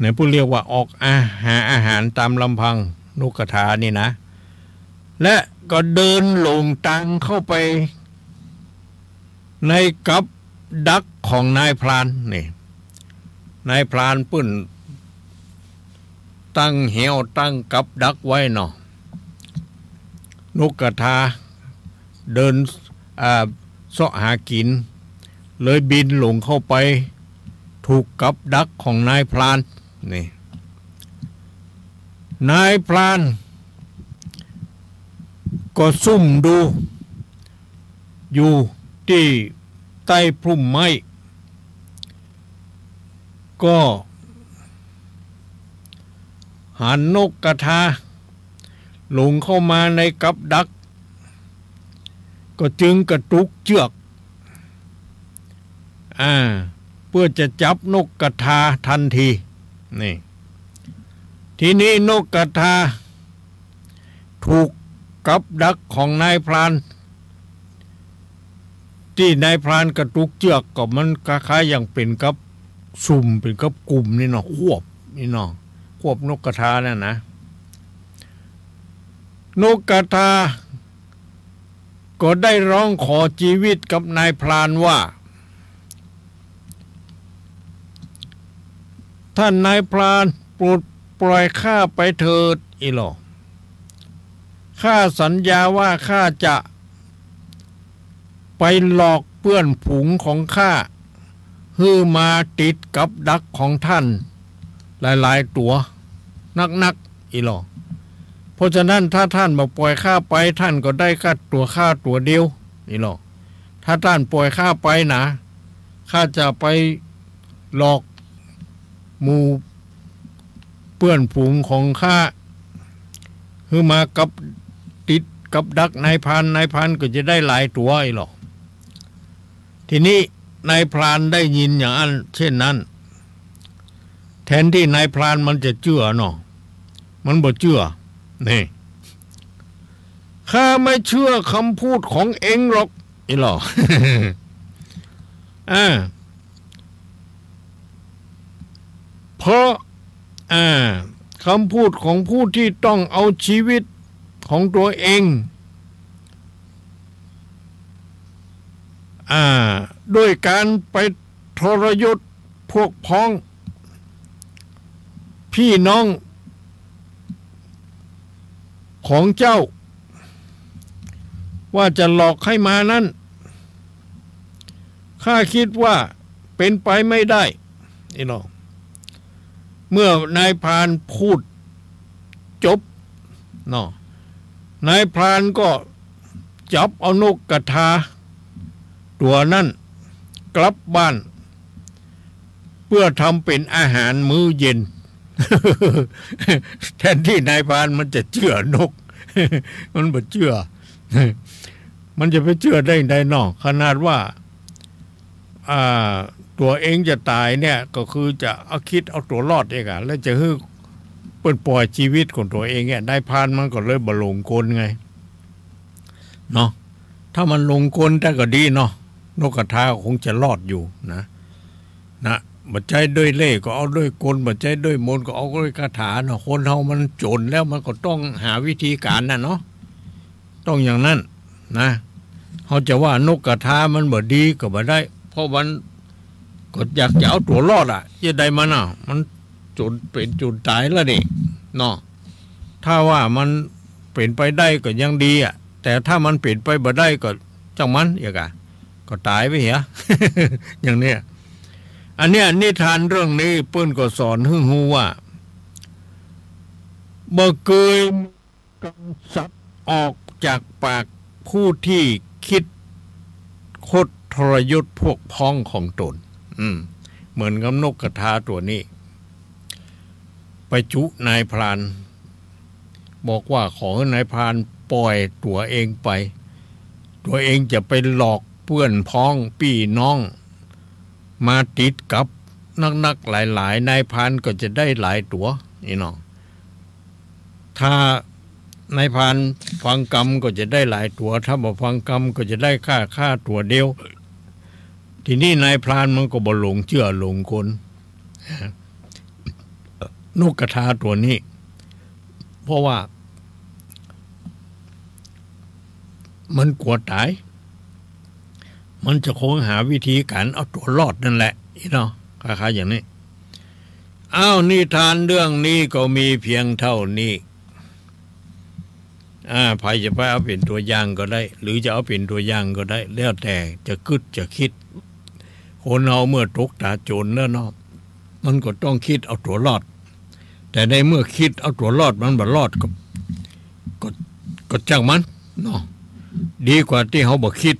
ในเปิ้นเรียกว่าออกอา- หาอาหารต๋ามลำพัง นกกระทานี่นะ และก็เดินหลงตางเข้าไป ในกับดักของนายพรานนี่ นายพรานเปิ้นตั้งแหวตั้งกับดักไว้เนาะ นกกระทาเดิน อ่า เซาะหากิ๋น เลยบินหลงเข้าไป ถูกกับดักของนายพรานนี่ นายพรานก็ซุ่มดู อยู่ตี้ใต้พุ่มไม้ ก็หันนกกระทาหลงเข้ามาในกับดัก ก็จึงกระตุกเจื้อก อ่า เปื้อจะจับนกกระทาตันที นี่ ทีนี้นกกระทา ถูกกับดักของนายพราน ตี้นายพรานกระตุกเจื้อก ก็มันคล้ายๆ อย่างเป๋นกับซุ่ม เป๋นกับกุมนี่เนาะ ควบนี่เนาะ ควบนกกระทานั่นนะ นกกระทา ก็ได้ฮ้องขอจีวิตกับนายพรานว่า "ท่านนายพราน โปรดปล่อยข้าไปเถิด" อี้หล่อ "ข้าสัญญาว่าข้าจะไปหลอกเปื้อนฝูงของข้า หื้อมาติดกับดักของท่านหลายๆ ตั๋วนักๆ อี้หล่อ เพราะฉะนั้นถ้าท่านบ่ปล่อยข้าไป ท่านก็ได้แค่ตั๋วข้าตั๋วเดียว อี้หล่อ ถ้าท่านปล่อยข้าไปนะ ข้าจะไปหลอกหมู่เปื้อนฝูงของข้า หื้อมากับ ติดกับดักนายพราน นายพรานก็จะได้หลายตั๋ว อี้หล่อ ทีนี้นายพรานได้ยินอย่างอั้น เช่นนั้น แทนตี้นายพรานมันจะเจื้อเนาะ มันบ่เจื้อ นี่ "ข้าไม่เชื่อคำพูดของเองหรอก" อี้หล่อ อ่า เพราะ อ่า คำพูดของผู้ที่ต้องเอาชีวิตของตัวเอง อ่า ด้วยการไปทรยศพวกพ้อง พี่น้องของเจ้า ว่าจะหลอกให้มานั้น ข้าคิดว่าเป็นไปไม่ได้ อี้หล่อ เมื่อนายพรานพูดจบเนาะ นายพรานก็ จับเอานกกระทาตั๋วนั้นกลับบ้าน เปื้อทำเป๋นอาหารมื้อเย็น แทนตี้นายพรานมันจะเจื้อนก มันบ่เจื้อ มันจะไปเจื้อได้ใดเนาะ ขนาดว่า อ่า ตั๋วเองจะต๋ายเนี่ย ก็คือจะเอา กึ๊ดเอาตั๋วรอดเองอะ แล้วจะหื้อเปิ้นป่อยจีวิตของตั๋วเองเนี่ย นายพรานมันก็เลยบ่หลงกลไง เนาะ ถ้ามันหลงกลแต่ก็ดีเนาะ นกกระทาคงจะรอดอยู่นะ นะ บ่ใจ้ด้วยเล่ห์ก็เอาด้วยกล บ่ใจ้ด้วยมนต์ก็เอาด้วยคาถาเนาะ คนเฮามันจ๋นแล้วมันก็ต้องหาวิธีก๋านน่ะเนาะ ต้องอย่างนั้นนะ เฮาจะว่านกกระทามันบ่ดีก็บ่ได้ เพราะมันก็อยากจะเอาตั๋วรอดอะ จะใดมันอะ มันจ๋นเป๋นจ๋นต๋ายแล้วนี่ เนาะ ถ้าว่ามันเป๋นไปได้ก็ยังดีอะ แต่ถ้ามันเป๋นไปบ่ได้ก็จ้างมัน อย่างกะ ก็ต๋ายไปเหีย อย่างเนี้ย อันเนี้ยนิทานเรื่องนี้เปิ้นก็สอนหื้อฮู้ว่า บ่เกยกำสัตย์ออกจากปากผู้ตี้กึ๊ดคดทรยศพวกพ้องของต๋น อืม เหมือนกับนกกระทาตั๋วนี้ ไปจุนายพราน บอกว่าขอหื้อนายพรานป่อยตั๋วเองไป ตั๋วเองจะไปหลอกเปื้อนพ้องปี้น้อง มาติดกับนักๆหลายๆ นายพรานก็จะได้หลายตั๋ว นี่เนาะ ถ้านายพรานฟังกำก็จะได้หลายตั๋ว ถ้าบ่ฟังกำก็จะได้ค่า ค่าตั๋วเดียว ทีนี้นายพรานมันก็บ่หลงเจื้อหลงกล นกกระทาตั๋วนี้ เพราะว่า มันกั๋วต๋าย มันจะคงหาวิธีก๋านเอาตั๋วรอดนั่นแหละ อี้เนาะ คล้ายๆ อย่างนี้ อ้าว นิทานเรื่องนี้ก็มีเพียงเต้านี้ อ่า ใผจะไปเอาเป๋นตั๋วอย่างก็ได้ หรือจะเอาเป๋นตั๋วอย่างก็ได้ แล้วแต่จะกึ๊ดจะกึ๊ด คนเฮาเมื่อตกต๋าจ๋นแล้วเนาะ มันก็ต้องกึ๊ดเอาตั๋วรอด แต่ในเมื่อกึ๊ดเอาตั๋วรอดมันบ่รอดก็ ก็ ก็จ้างมันเนาะ ดีกว่าตี้เฮาบ่กึ๊ด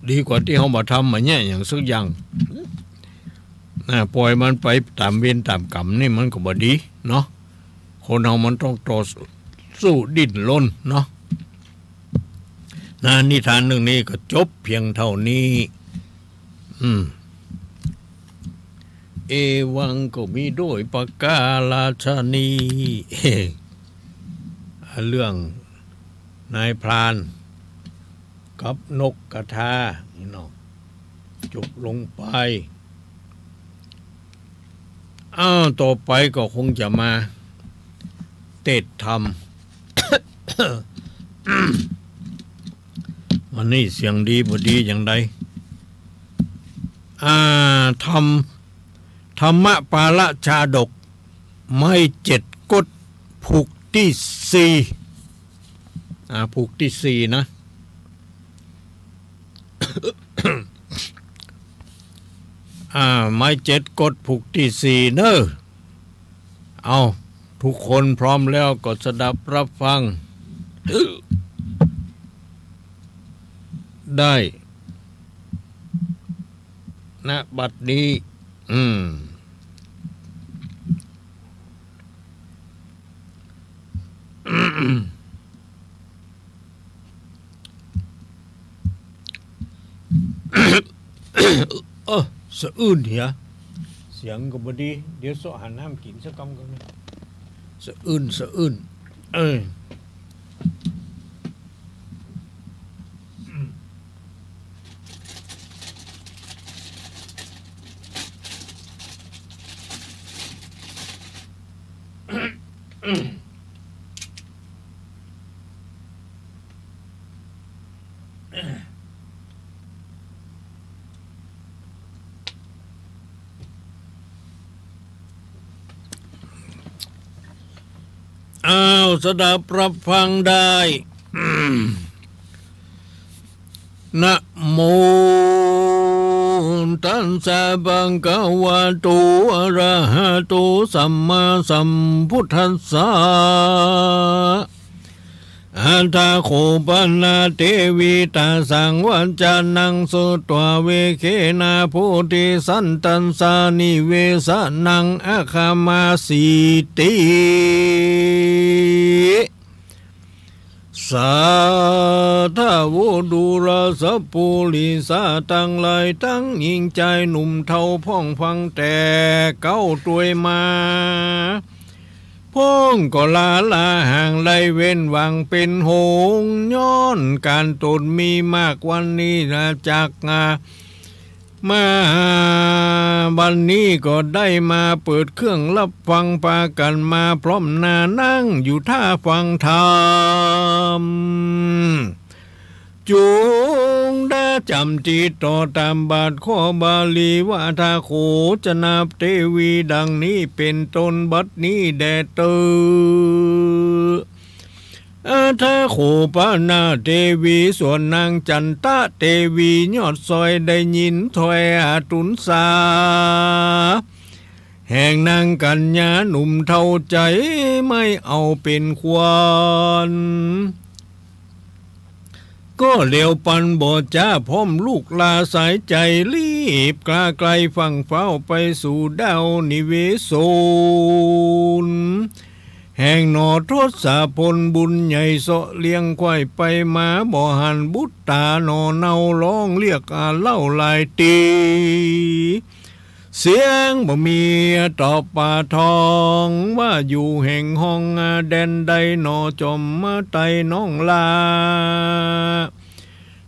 ดีกว่าตี้เฮาบ่ทำมาเนี่ยอย่างสักอย่าง อ่า ป่อยมันไปต๋ามเวรต๋ามก๋รรมนี่มันก็บ่ดีเนาะ คนเฮามันต้องต่อสู้ดิ้นรนเนาะ นะ นิทานเรื่องนี้ก็จบเพียงเต้านี้ อืม เอวังก็มีโดยประก๋าราชนี เรื่องนายพรานกับนกกระทานี่เนาะ จบลงไป อ้าว ต่อไปก็คงจะมาเตสน์ธรรม วันนี้เสียงดีบ่ดีอย่างใด อ่า ธรรม ธรรมปาละชาดก ไม้เจ็ดก๊ด ผูกตี้สี่ อ่า ผูกตี้สี่นะ อ่า ไม้เจ็ดก๊ด ผูกตี้สี่เน้อ เอา ทุกคนพร้อมแล้วก็สดับรับฟัง ได้ ณ บัดนี้ อืม เออ สะอื้นเหีย เสียงก็บ่ดี เดี๋ยวเซาะหาน้ำกิ๋นสักกำก่อนนะ สะอื้น สะอื้น เออ อ้าว สดับรับฟังได้ นะโมตัสสะ ภะคะวะโต อะระหะโต สัมมาสัมพุทธัสสะ อัฏฐะโข ปะนะ เตวี ตะสัง วัจจะนัง สุตวา เวเขนะ โพธิสัตตัสสะ นิเวสะนัง อะฆะมาสีติ สาธะโว ดูราสะปุริสะ ตังหลายตังญิงจายหนุ่มเฒ่า พ่องฟังแต่เก๊าตวยมา พ่องก็ลาลาห่าง ไร้เว้นหว่างเป๋นหงส์ ย้อนก๋านต๋นมีมาก วันนี้นะ จาก มา วันนี้ก็ได้มาเปิดเครื่องฮับฟัง ปากั๋นมาพร้อมหน้า นั่งอยู่ท่าฟังธรรม จุงดาจ๋ำตี้ต่อต๋ามบาทข้อบาลีว่า อัฏฐะโข จะนับเตวีดังนี้เป๋นต้น บัดนี้แด่เต๊อะ อัฏฐะโข ปะนะ เตวี ส่วนนางจันตะเตวียอดซอยได้ยินถ้อยอาตุนสา แห่งนางกัญญาหนุ่มเฒ่าใจ๋ ไม่เอาเป๋นควร ก็เลียวปันบ่จ๋า พร้อมลูกหล้าสายใจ๋ รีบกล้าไกลฟั่งฟ้าวไปสู่ดาวนิเวศน แห่งหนอทศพลบุญใหญ่ เซาะเลี้ยงไขว่ไปมา บ่หันบุตต๋าหน่อเนา ฮ้องเรียกอาเล่าหลายตี้ เสียงบ่มีตอบป่าทอง ว่าอยู่แห่งห้องแดนใดหนอ จ๋อมมาไต้น้องหล้า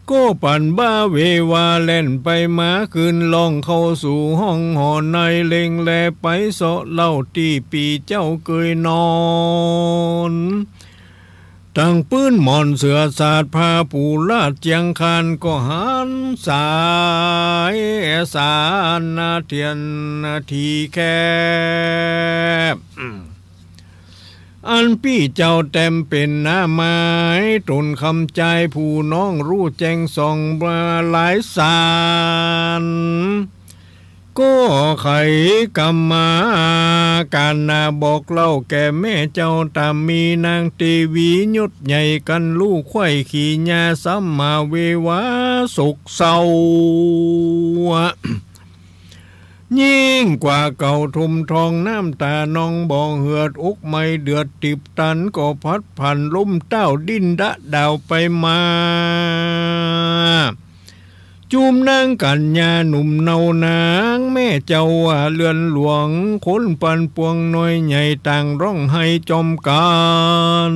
ก็ปันบ่าเววาแล่นไปมา คืนล่องเข้าสู่ห้องหอใน เล็งแลไปเซาะเล่าตี้ปี้เจ้าเกยนอน ตังปื้นหมอนเสื่อสาดผ้าปูราดเจียงคาน ก็หันสายสารเตียนตี้แคบ อันปี้เจ้าแต้มเป๋นหน้าไม้ ต๋นคำจายผู้น้องฮู้แจ้งส่องหลายสาร ก็ไขกรรมาก๋านนาบอกเล่าแก่แม่เจ้า ต๋ามมีนางเตวียศใหญ่ กั๋นลูกไขว่ขี่ญา ซ้ำมาเววาโศกเศร้า ยิ่งกว่าเก่า ทุ่มทองน้ำต๋านองบ่เหือด อกไหม้เดือดติบตัน ก็พลัดพรากล้มเต้าดิ้นดะดาวไปมา จุมนางกัญญาหนุ่มเนา นางแม่เจ้าว่าเรือนหลวง คนปันปวงน้อยใหญ่ ต่างฮ้องไห้จอมกั๋น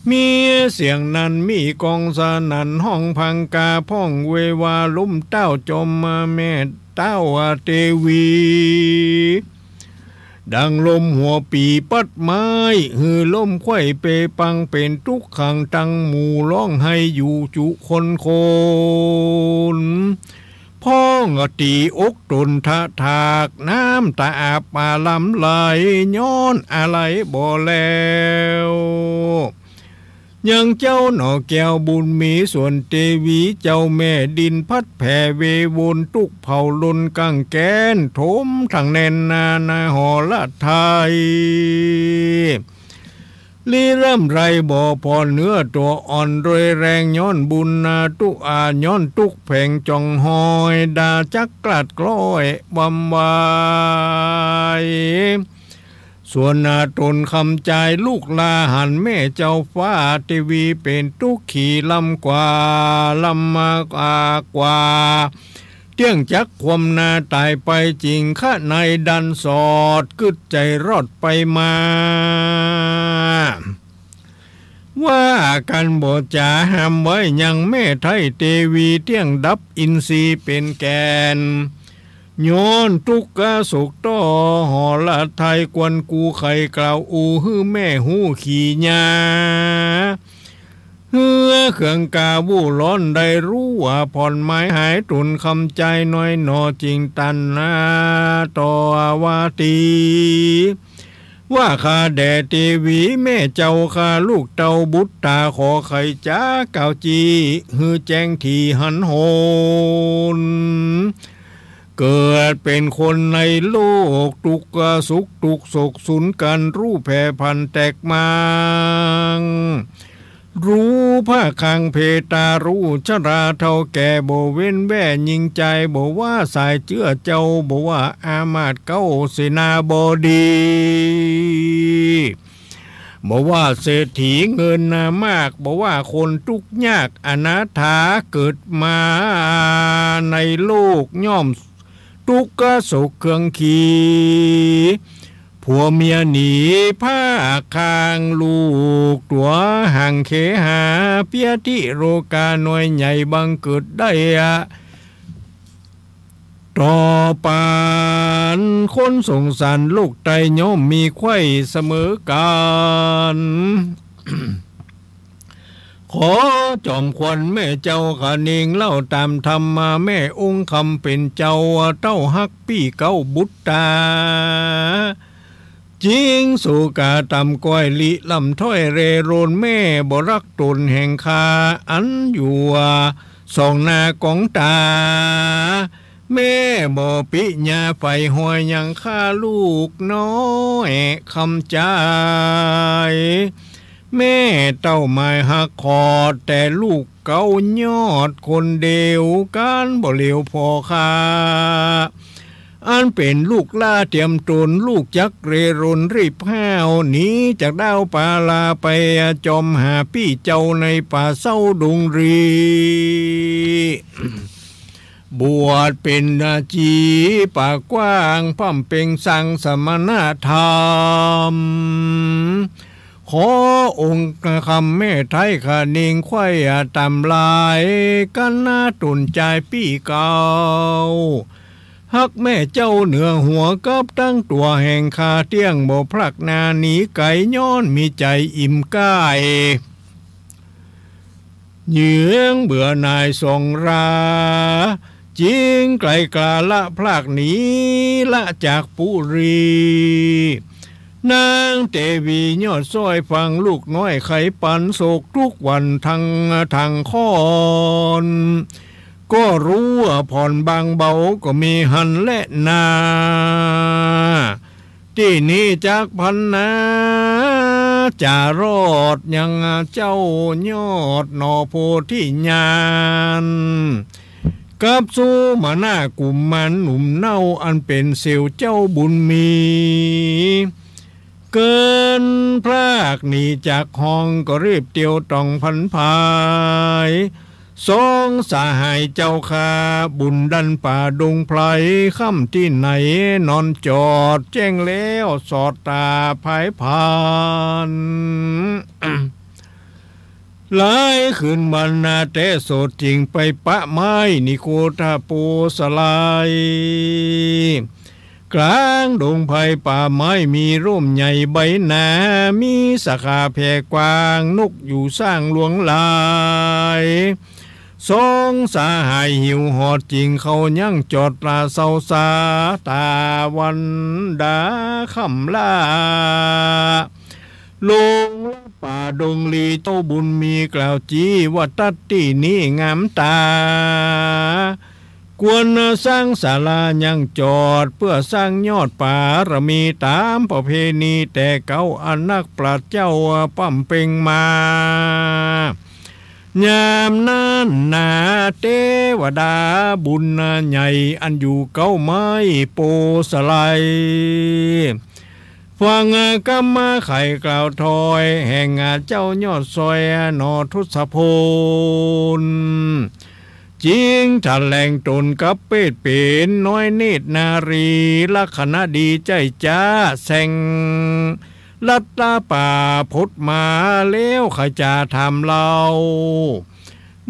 มีเสียงนั้นมีก้องสนั่นฮ้องพังกา พ่องเววาล้มเต้าจอมมา แม่เต้าเตวี ดังลมหัวปีปัดไม้ หื้อล้มไขว่เปปัง เป๋นตุ๊กขังตังหมู่ ฮ้องไห้อยู่จุคนคน พ่องตีอกต๋นทะถาก น้ำต๋าอาบอาลำไหล ย้อนอาลัยบ่แล้ว ยังเจ้าหนอแก้วบุญมี ส่วนเตวีเจ้าแม่ดิน พัดแผ่เววนตุ๊กเผาลนกังแกน ถมทั้งแน่นหนาในหอละไทย ลี้ร่ำไรบ่ผ่อน เนื้อตั๋วอ่อนโดยแรง ย้อนบุญนาตุ๊กอา ย้อนตุ๊กแผงจ่องหอย ด่าจักกลาดกล้อยวำวาย ส่วนนาต๋นคำจายลูกหล้าหันแม่เจ้าฟ้าเตวีเป๋นตุ๊กขีลำกว่า ลำมากกว่า เตี้ยงจักความนาต๋ายไปจริง ขะในดันสอด กึ๊ดใจ๋รอดไปมา ว่ากั๋นบ่จ๋าห้ามไว้ยัง แม่ไท้เตวีเตี้ยงดับอินทรีย์เป๋นแก่น ย้อนตุ๊กข์โศกต่อหอละไทย กวนกูไขกล่าวอู้หื้อแม่ฮู้ขีญา หื้อเคืองกาบู้ร้อนได้ฮู้ว่าผ่อนหมายหาย ต๋นคำจายน้อยหนอจึงตันนาต่อวาตี ว่าข้าแด่เตวีแม่เจ้าข้า ลูกเต้าบุตต๋าขอไขจ๋ากล่าวจี้ หื้อแจ้งถี่หันหน เกิดเป๋นคนในโลก ตุ๊กข์สุขตุ๊กข์โศกสูญกั๋น ฮู้แผ่พันแตกมัง ฮู้ผ้าคางเพตา ฮู้ชราเฒ่าแก่ บ่เว้นแว่ญิงจาย บ่ว่าสายเจื้อเจ้า บ่ว่าอามาตย์เก๊าเสนาบดี บ่ว่าเศรษฐีเงินมาก บ่ว่าคนตุ๊กข์ยากอนาถา เกิดมาในโลกย่อม ตุ๊กข์โศกเคืองขี ผัวเมียหนีผ้าคาง ลูกตั๋วห่างเคหา เปียธิโรคาน้อยใหญ่บังเกิดได้อะ ต่อปานคนสงสาร โลกไตย่อมมีไขว้เสมอกั๋น ขอจอมขวัญแม่เจ้าคะเนงเล่าต๋ามธรรมมา แม่องค์คำเป๋นเจ้า เต้าฮักปี้เก๊าบุตต๋า จิงโศกาต่ำก้อย ลิล่ำถ้อยเร่ร่อน แม่บ่ฮักต๋นแห่งข้า อันอยู่สองหน้ากองต๋า แม่บ่ปิญาใฝ่ฮอยหยัง ข้าลูกน้อยคำจาย แม่เต้าหมายฮักขอด แต่ลูกเก๊ายอดคนเดียว ก๋านบ่เหลียวผ่อข้า อันเป๋นลูกหล้าเตียมต๋น ลูกจักเร่ร่อนรีบฮ้าว หนีจากด้าวปาลาไป จอมหาปี้เจ้าในป่าเศร้าดงรี บวชเป๋นชีปากกว้าง พร่ำเปล่งสั่งสมณธรรม ขอองค์คำแม่ไท้คะเนงไขว้ต๋ามลาย กั๋นนาต๋นจายปี้เก๊า ฮักแม่เจ้าเหนือหัวกับตังตั๋วแห่งข้า เตี้ยงบ่พลักหน้าหนีไก๋ ย้อนมีใจ๋อิ่มใก้ เยืองเบื่อหน่ายสองรา จิงไกลกล้าละพลากหนี ละจากปุรี นางเตวียอดซ้อยฟังลูกน้อยไขปัน โศกทุกข์หวั่นทั้ง ทั้งค่อน ก็ฮู้ผ่อนบางเบาก็มีหั้นแลนา ตี้นี้จักพันนา จะรอดยังเจ้ายอดหน่อโพธิญาณ กับสุมนากุมมารหนุ่มเนา อันเป๋นเสี่ยวเจ้าบุญมี เกินพลากหนีจากห้อง ก็รีบเตียวต่องผันผาย สองสหายเจ้าข้า บุ่นดันป่าดงไพร ค่ำตี้ไหนนอนจอด แจ้งแล้วสอดต๋าผายผาน หลายคืนวันนาแต๊โสด จิงไปปะไม้นิโคทโปสไล กลางดงไพรป่าไม้มีร่มใหญ่ใบหนา มีสาขาแผ่กว้าง นกอยู่สร้างหลวงหลาย สองสหายหิวหอด จิงเข้ายังจอดลาเซาสา ต๋าวันดาค่ำล่า ลงละป่าดงลี เจ้าบุญมีกล่าวจี้ว่า ตั๊ดตี้นี้งามต๋า ควรสร้างศาลายังจอด เปื้อสร้างยอดปารมี ต๋ามประเพณีแต่เก่า อันนักปราชญ์เจ้าปร่ำเปล่งมา ยามนั้นนาเตวดาบุญใหญ่ อันอยู่เก๊าไม้โปสไล ฟังกำมาไขกล่าวถ้อย แห่งเจ้ายอดซ้อยหน่อทศพล จิงถแหลงต๋นกับเปศเป๋นน้อยเนตรนารี ลักษณะดีใจ้จ๊า แส่งลัดตาป่าพดมาแล้ว ใค่จ๋าถามเล่า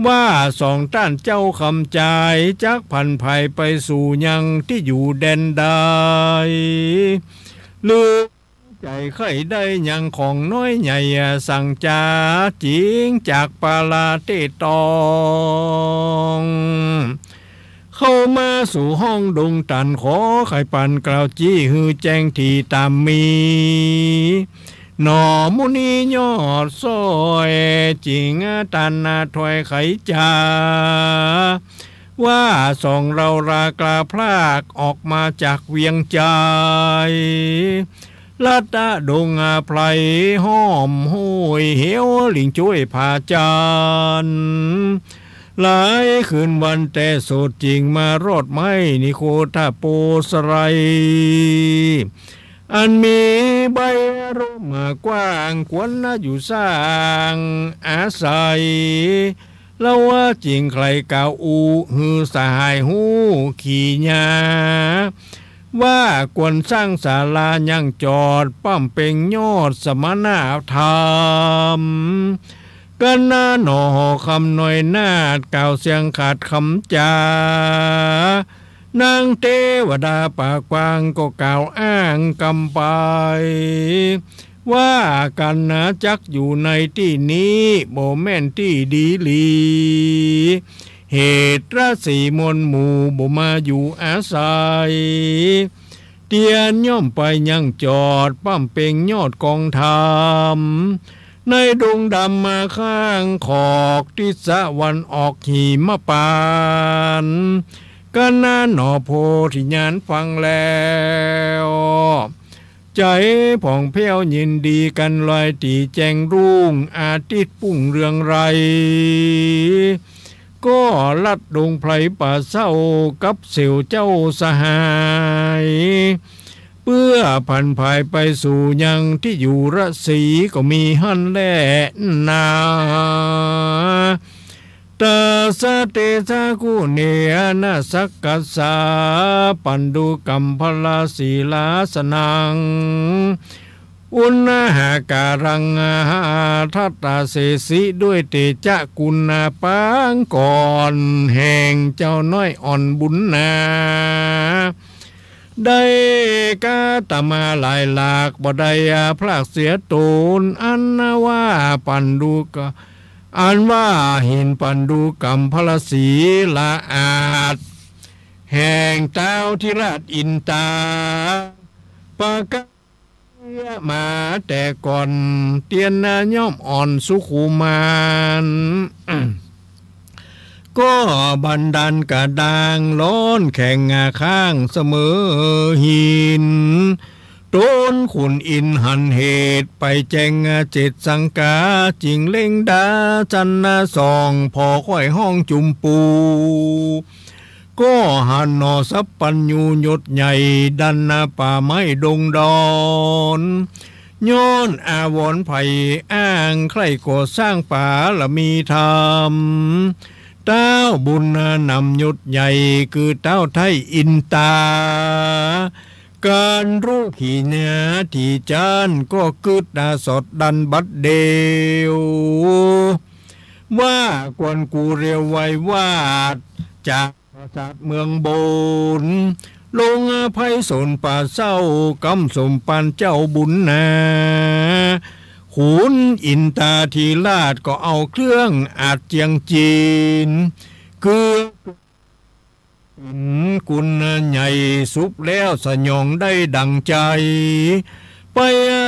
ว่าสองต้านเจ้าคำจาย จักผันผายไปสู่ยังตี้อยู่แดนใด หรือใจ๋ใค่ได้ยังของน้อยใหญ่ สั่งจ๋าจิงจากปาลาเต้ตอง เข้ามาสู่ห้องดงตัน ขอไขปันกล่าวจี้ หื้อแจ้งถี่ต๋ามมี หน่อมุนียอดซ้อย จิงตันถ้อยไขจ๋า ว่าสองเฮาลากล้าพลากออกมาจากเวียงใจ๋ ลัดดงไพรห้อมห้วยเหว ลิงจ้วยผาจันทร์ หลายคืนวันแต่โสด จึงมารอดไม้นิโคทโปสไล อันมีใบร่มกว้าง ควรอยู่สร้างอาศัย เฮาจึงใค่กล่าวอู้หื้อสหายฮู้ขีญา ว่าควรสร้างศาลาหยั่งจอด ป้ำเป็งยอดสมณธรรม กั๋นนาหนอ หอคำน้อยนาฏ กล่าวเสียงขาดกำจ๋า นางเตวดาปากกว้าง ก็กล่าวอ้างกำไป ว่ากั๋นนาจักอยู่ในตี้นี้ บ่แม่นตี้ดีหลี เหตุราศีมวลหมู่ บ่มาอยู่อาศัย เตียนย่อมไปหยั่งจอด ป้ำเป็งยอดกองธรรม ในดงดำมาข้างขอก ทิศตะวันออกหิมปานต์ กั๋นนาหนอ โพธิญาณฟังแล้ว ใจ๋ผ่องแผ้วยินดีกั๋น ลอยตี๋แจ้งรุ่ง อาทิตย์ปุ้งเรืองไร้ ก็ลัดดงไพรป่าเศร้า กับเสี่ยวเจ้าสหาย เปื้อผันผายไปสู่ยังตี้อยู่ราศี ก็มีหั้นแลนา ตัสสะเตสะกุเณนะ สักกัสสะ ปัณฑุกัมภะละสีลาสนัง อุณหาการัง หาทัตตะเสสิ ด้วยเตจะคุณปางก่อน แห่งเจ้าน้อยอ่อนบุญนา ได้กระตำมาหลายหลาก บ่ได้พรากเสียต๋น อันว่าปัณฑุกะ อันว่าหินปัณฑุกัมภะละสีลาอาจ แห่งต๊าวธิราชอินตา ประกาศมาแต่ก่อน เตียนนาย่อมอ่อนสุขุมาน ก็บันดาลกระด้าง ร้อนแข็งข้างเสมอหิน ต๋นขุนอินทร์หันเหตุ ไปแจ้งเจตสังกา จึงเล็งดาจันทร์ส่อง ผ่อค่อยฮ้องจุมปู ก็หันหนอสัพพัญญูยศใหญ่ ดันป่าไม้ดงดอน ย้อนอาวรณ์ใฝ่อ้าง ใคร่ก่อสร้างปารมีธรรม ต๊าวบุญนำยศใหญ่ คือต๊าวไท้อินตา ก๋านรุขีนาถีจันทร์ ก็กึ๊ดสอดดันบัดเดี่ยว ว่าควรกูเรียวไว้วาด จาก ปราสาทเมืองบน ลงไพศาลป่าเศร้า กำสมปานเจ้าบุญนา ขุนอินตาธิราชก็เอาเครื่องอาชญ์เจียร เกื้อ กุณใหญ่สุขแล้วสยองได้ดั่งใจ๋ ไป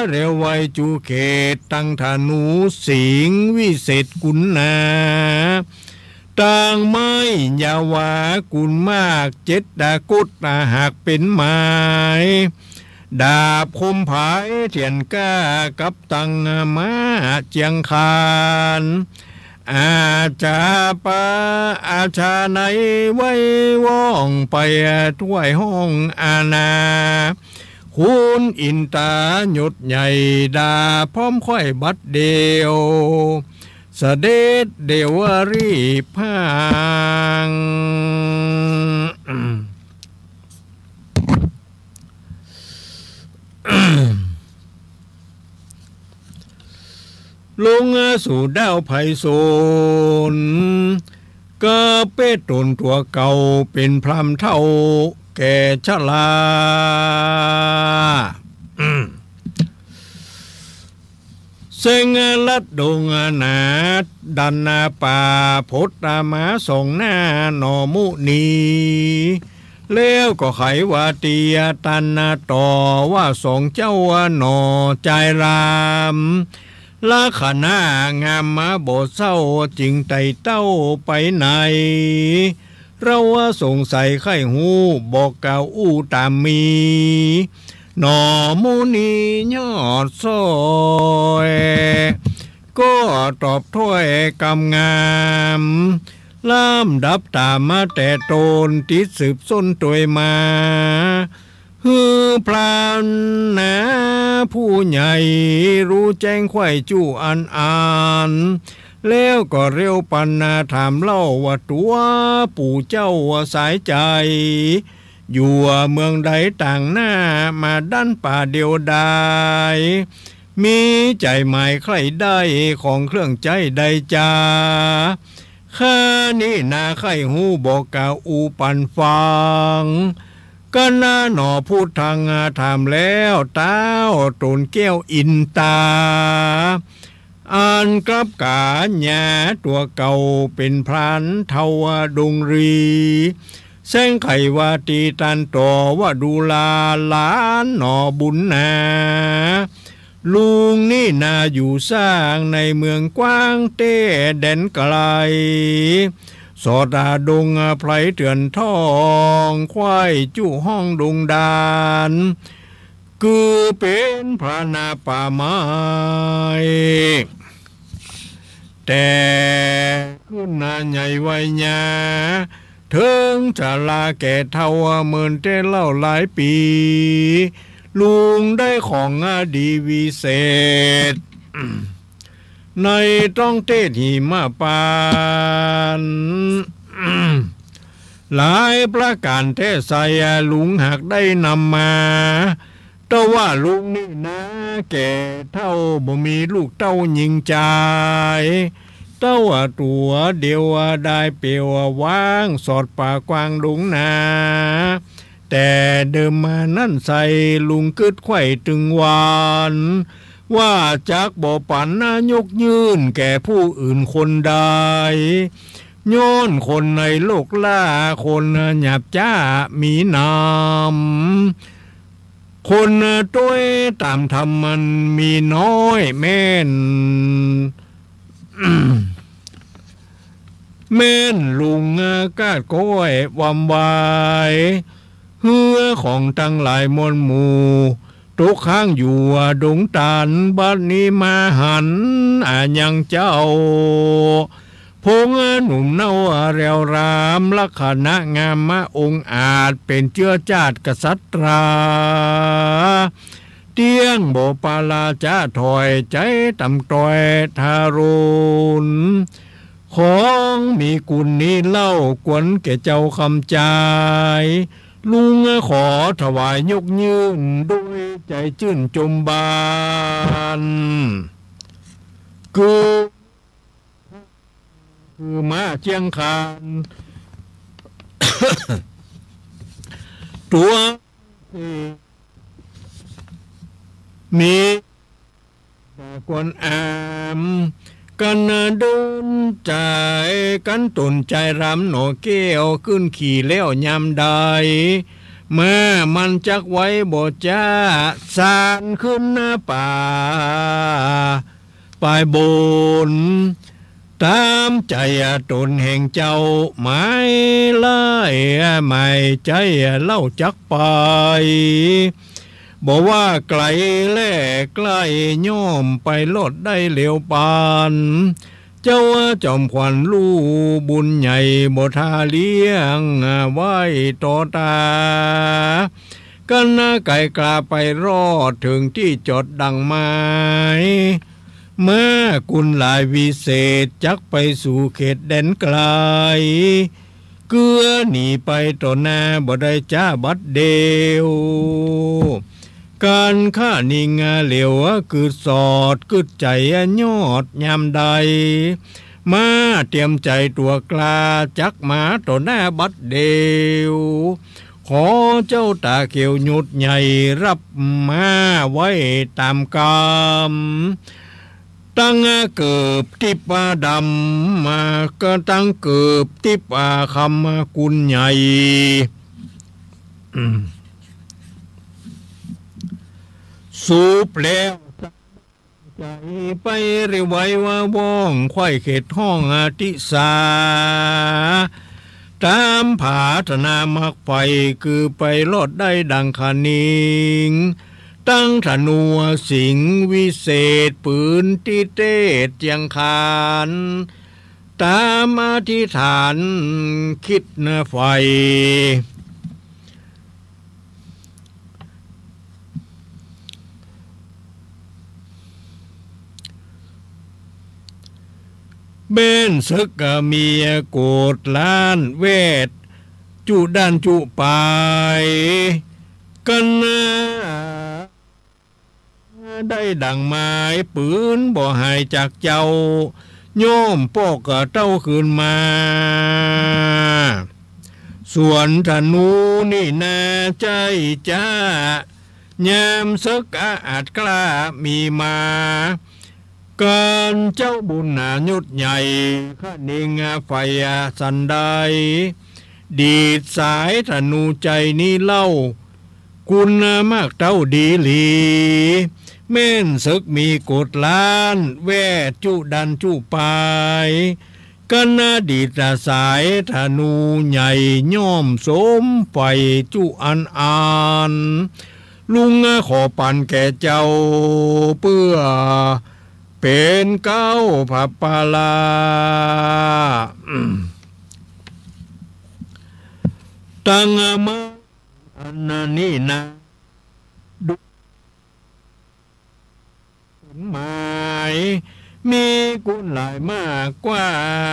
เร็วไวจุเขต ตั้งธนูสิงห์วิเศษกุณนา ตางไม้ยาวากุณมาก เจ็ดตะกรุดหากเป๋นไม้ ดาบคมผายเถียนกล้า กับตังม้าเจียงคาน อาจจะปะอาชาในไว้ว่อง ไปถ้วยห้องอาณา ขุนอินตายศใหญ่ ดาพร้อมค่อยบัดเดี่ยว เสด็จเดี่ยวรีบพาง ลงสู่ดาวไพศาล ก็เปตต๋นตั๋วเก่าเป๋นพราหมณ์เฒ่าแก่ชรา เสงลัดดงหนาดันป่า พดมาสองหน้าหนอมุนี แล้วก็ไขว่าเตียตันต่อ ว่าสองเจ้าหนอจายราม ลักขณะงามมาบ่เศร้า จึงไต่เต้าไปไหน เราสงสัยใค่ฮู้ บอกกล่าวอู้ต๋ามมี หน่อมุนียอดซ้อย ก็ตอบถ้อยกำงาม ลำดับต๋ามมาแต่ต้น ติดสืบส้นตวยมา หื้อพรานนาผู้ใหญ่ ฮู้แจ้งใคว่จู้อันอัน แล้วก็เร็วปันนาถามเล่าว่า ตั๋วปู่เจ้าสายใจ๋ อยู่เมืองใดต่างหน้า มาดั้นป่าเดียวดาย มีใจ๋หมายใคร่ได้ ของเครื่องใจ๊ใดจา ข้านี้นาใคร่ฮู้ บอกกล่าวอู้ปันฟัง กัณฑ์หน่อพุทธัง ถามแล้ว ต้าวต๋นแก้วอินตา อันกลับก๋าญาตั๋วเก่า เป๋นพรานเฒ่าดงรี แสงไขว่าตี้ต้านต่อว่า ดูราหลานหน่อบุญนา ลุงนี้นาอยู่สร้างในเมืองกว้างเต๊แดนไก๋ สอดอาดงไพรเถื่อนทอง ใคว่จู้ห้องดงดาน คือเป๋นพรานนาป่าไม้ แต่ขึ้นนาใหญ่วัยยา เถิงจะลาแก่เฒ่าเมินเต๊เล่าหลายปี๋ ลุงได้ของดีวิเศษ ในต้องเตศหิมะปาน หลายประก๋านแต๊ไซ ลุงหากได้นำมา แต่ว่าลุงนี้นาแก่เฒ่า บ่มีลูกเต้าญิงจาย เต้าตั๋วเดียวดายเปล่าว่าง สอดป่ากว้างดงนา แต่เดิมมานั้นไซ ลุงกึ๊ดใคว่ตึงวัน ว่าจักบ่ปันยกยื่นแก่ผู้อื่นคนใด ย้อนคนในโลกล้า คนหยาบจ๊ามีนำ คนตวยต๋ามธรรมมันมีน้อย แม่น แม่นลุงกาดก้อยวำวาย หื้อของตังหลายมวลหมู่ ตกค้างอยู่ดงตาล บัดนี้มาหันอายังเจ้า พงหนุ่มเนาแรวราม ลักษณะงามมาองอาจ เป๋นเจื้อจาติกษัตรา เตี้ยงบ่ปาลาจะถอย ใจ๋ต่ำต้อยทารุณ ของมีกุณนี้เล่า ควรแก่เจ้าคำจาย ลุงขอถวายยกยื่น ด้วยใจ๋จื้นจมบาน คือ คือม้าเชียงคาน ตั๋ว มี กวนอาม กั๋นเดินใจ๋ กั๋นต๋นใจ๋รำหน่อแก้ว ขึ้นขี่แล้วยามใด ม้ามันจักไวบ่จ๊า สานขึ้นป่า ปายบน ต๋ามใจ๋ต๋นแห่งเจ้า หมายไล่หมายใจ๋เล่าจักไป บ่ว่าไก๋แลใก้ ย่อมไปรอดได้เร็วปัน เจ้าจอมขวัญลูกบุญใหญ่ บ่ทาเลี้ยงไว้ต่อต๋า กั๋นไก๋กล้าไปรอดเถิงตี้จอดดั่งหมาย ม้ากุณหลายวิเศษ จักไปสู่เขตแดนไก๋ เกื้อหนีไปต่อหน้าบ่ได้จ๊าบัดเดียว ก๋านข้านิงเหลียว กึ๊ดสอดกึ๊ดใจ๋ยอดยามใด ม้าเตรียมใจ๋ตั๋วกล้า จักมาต่อหน้าบัดเดียว ขอเจ้าต๋าเขียวหยุดใหญ่ ฮับม้าไว้ต๋ามกำ ตั้งเกิบติ๊บดำ มาก็ตั้งเกิบติ๊บคำกุณใหญ่ อืม สูบแล้วใจ๋ไปเร็วไวว่าว่อง ใค่เขตห้องอติสา ต๋ามผาถนามักใฝ่ คือไปรอดได้ดั่งข้านิง ตั้งธนูสิงห์วิเศษ ปืนทิเทศเจียงคาน ต๋ามอธิษฐานคิดใฝ่ แม่นศึกมีโกธล้านแวด จุดันจุปาย กัณฑ์ ได้ดั่งหมาย ปืนบ่หายจากเจ้า ย่อมปอกเต้าคืนมา ส่วนธนูนี่นาใจ้จ๊า ยามศึกอาอาจกล้ามีมา ก๋านเจ้าบุญหนายศใหญ่ ข้าเน่งฝ่ายสันใด ดีดสายธนูใจ้นี้เล่า คุณมากเต้าดีหลี แม่นศึกมีโกธล้านแวด จุดันจุปาย กัณฑ์ดีดสายธนูใหญ่ ย่อมสมใฝ่จุอันอัน ลุงขอปั๋นแก่เจ้า เปื้อเป๋นเก๊าผาปาลา ตังมาอันนี้นา ดู หมาย มีกุนหลายมากกว้า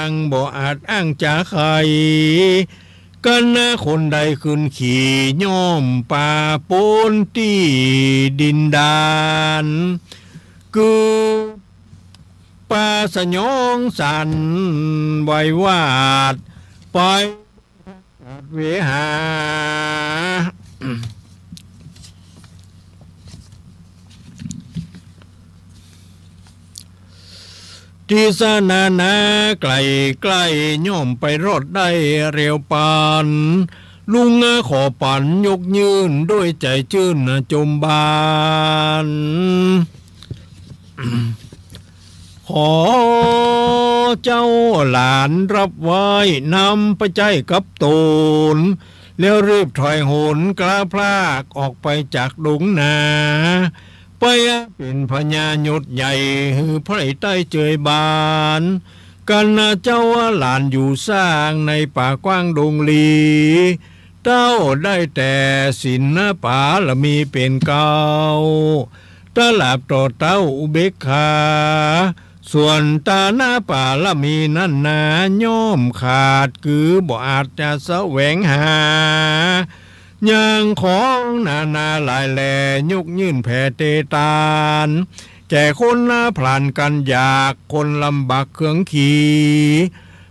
ง บ่อาจอ้างจ๋าใค่ กัณฑ์คนใดขึ้นขี่ ย่อมปาป๊นตี้ดินดาน คือปาสยองสั่นไหวหวาดไป เวหา ตี้สนานาใกล้ๆ ย่อมไปรอดได้เร็วปาน ลุงขอปั๋นยกยื่น ด้วยใจ๋จื้นจมบาน ขอเจ้าหลานฮับไว้ นำไปใจ๊กับต๋น แล้วรีบถอยหนกล้าพลาก ออกไปจากดงนา ไปเป๋นพญายศใหญ่ หื้อไพร่ใต้เจยบาน กัณฑ์เจ้าหลานอยู่สร้าง ในป่ากว้างดงหลี เต้าได้แต่ศีลปารมีเป๋นเก๊า ตราบต่อเต้าอุเบกขา ส่วนตานะปารมีนั้นนา ย่อมขาด คือบ่อาจจะแสวงหา ยังของนานาหลายแล ยกยื่นแผ่เตตาน แก่คนพลันกั๋นอยาก คนลำบากเคืองขี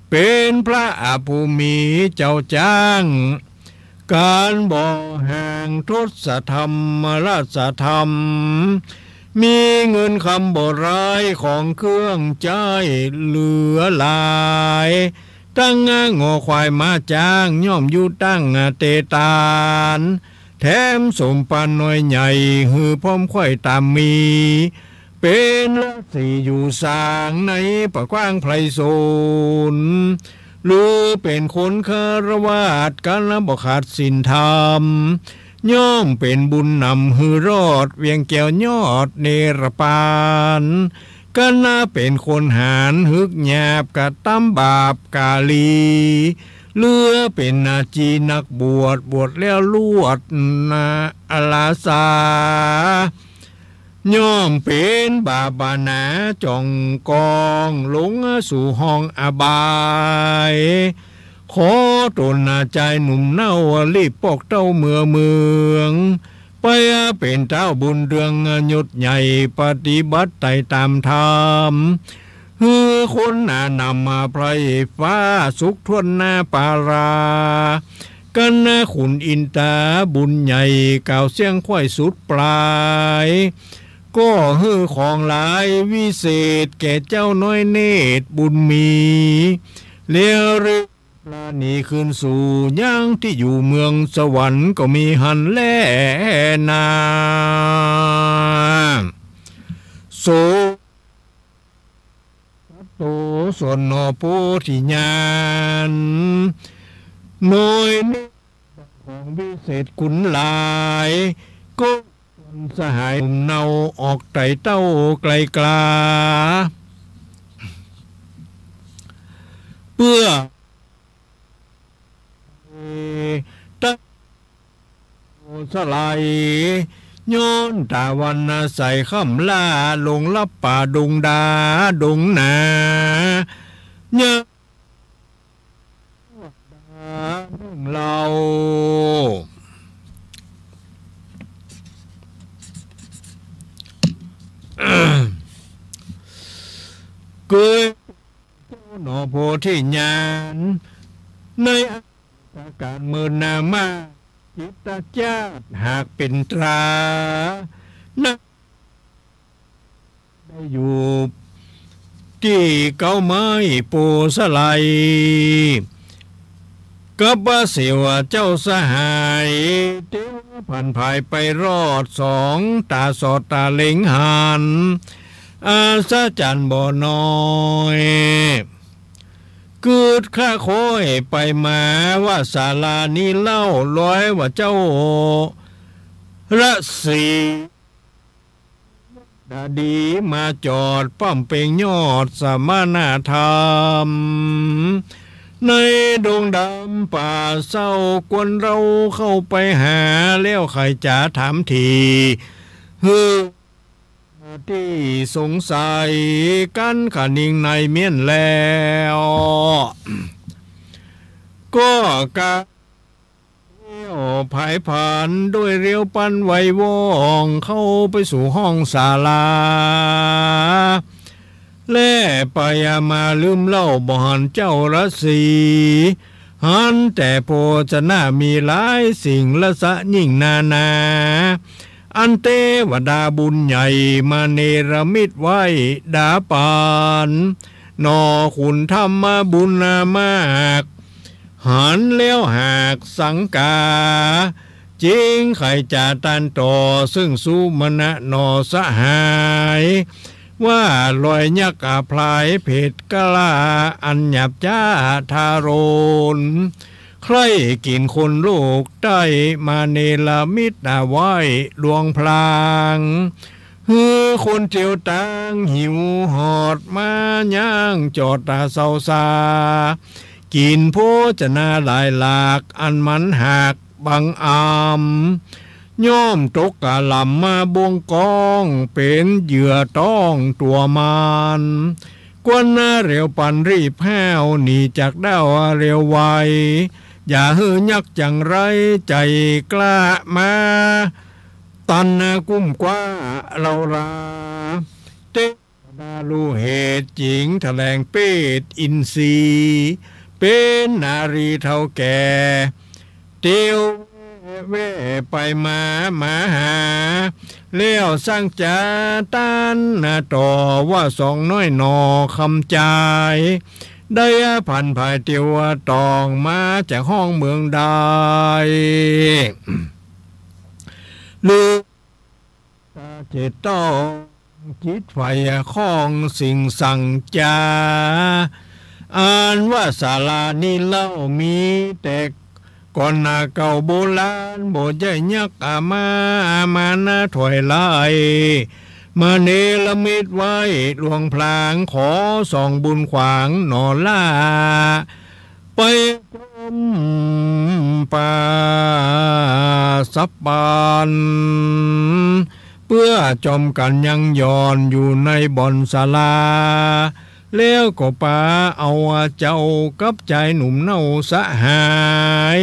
เป๋นพระผู้มีเจ้าจ้าง ก๋านบ่แห่งทศธรรม ราชธรรม มีเงินคำบ่หลาย ของเครื่องใจ๊เหลือหลาย ตังงัวควายม้าจ๊าง ย่อมอยู่ตังเตตาน แถมสมภารน้อยใหญ่ หื้อพร้อมไขว่ต๋ามมี เป๋นราศีอยู่สร้าง ในป่ากว้างไพรสน หรือเป๋นคนฆราวาส กัณฑ์บ่ขาดศีลธรรม ย่อมเป๋นบุญนำหื้อรอด เวียงแก้วยอดเนรปาน กัณฑ์เป๋นคนหาญ หึกหยาบกระตำบาปก๋าลี เหลือเป๋นอาจีนักบวช บวชแล้วลวดนาอาลาสา ย่อมเป๋นบาปหนาจ๋องกอง ลงสู่ห้องอบาย ขอต๋นจายหนุ่มเน่า รีบปอกเต้าเมือเมือง ไปเป๋นเต้าบุญเรือง ยศใหญ่ปฏิบัติไต่ต๋ามธรรม หื้อคนหนานำมาไพร่ฟ้า สุขถ้วนหน้าปารา กัณฑ์ขุนอินตาบุญใหญ่ กล่าวเสี้ยงไขว่สุดปลาย ก็หื้อของหลายวิเศษ แก่เจ้าน้อยเนตรบุญมี แล้วรีบปราณีคืนสู่ ยังตี้อยู่เมืองสวรรค์ ก็มีหั้นแลนา โส โต ส่วนหนอโพธิญาณ น้อยเนตรของวิเศษคุณหลาย ก็ สหายหนุ่มเนาออกไต่เต้าไกลกล้า เปื้อ ตัดสลาย ย้อนต๋าวันใสค่ำล่า ลงลับป่าดงดาดงนา เยอะ เล่า เกย เจ้าหนอโพธิญาณ ในอดีตก๋าลเมินนานมา จิตตชาติหากเป๋นตรา นั้น ได้อยู่ ตี้เก๊าไม้โพธิ์สะไล กับพระเสวะเจ้าสหาย เตียวผันผายไปรอดสอง ต๋าสอดต๋าเหล็งหัน อัศจรรย์บ่น้อย กึ๊ดค่าค้อยไปมาว่าศาลานี้เล่า ลอยว่าเจ้า ราชสีห์ ดาดีมาจอดป้ำเป๋งยอดสมณธรรม ในดงดำป่าเศร้า ควรเฮาเข้าไปหา แล้วใค่จ๋าถามถี่หื้อ ตี้สงสัย กั๋นขะนิงในเมี้ยนแล้ว ก็กา เลี้ยวผายผานโดยเร็วปันไวว่อง เข้าไปสู่ห้องศาลา แลไปมาลืมเล่าบ่หันเจ้าราชสีห์ หันแต่โภชนะมีหลายสิ่ง รสยิ่งนานา อันเตวดาบุญใหญ่มาเนรมิตไว้ดาปัน หนอขุนธรรมบุญมาก หันแล้วหากสังกา จึงใค่จ๋าตานต่อ ซึ่งสุมณะหนอสหาย ว่ารอยยักษ์อภรายเผดกล้า อันหยาบจ๊าทารุณ ใคร่กิ๋นคนโลกใต้ มาเนรมิตเอาไว้ลวงพลาง หื้อคนเตียวตางหิวหอดมาย่างจอดต๋าเซาซา กิ๋นโภชนะหลายหลาก อันมันหากบังอำ ย่อมตกกะหล่ำมาบ่งกอง เป๋นเหยื่อต้องตั๋วมาร ควรเร็วปันรีบห้าว หนีจากด้าวเร็วไว อย่าหื้อยักษ์จังไรใจ๋กล้ามา ตันกุมกว้าเฮารา เตวดาฮู้เหตุจึงแถลงเปตอินทรีย์ เป๋นนารีเฒ่าแก่ เตียวแว่ไปมามาหา แล้วสังจ๋าตานต่อ ว่าสองน้อยหนอคำจาย ได้ผันผายเตียวต่องมาจากห้องเมืองใด หรือ ตาเจตต้องจิตใฝ่คล้องสิ่งสั่งจ๋า อันว่าศาลานี้เล่ามีแต่ก่อนนาเก่าโบราณ บ่ใจ้ยักษ์อามา อามานะถอยไล่ มาเนรมิตไว้ลวงพลาง ขอส่องบุญขวางหนอล่า ไปจอมป่าสับปัน เปื้อจอมกั๋นยังหย่อนอยู่ในบ่อนศาลา แล้วก็ปาเอาเจ้ากับจายหนุ่มเน่าสหาย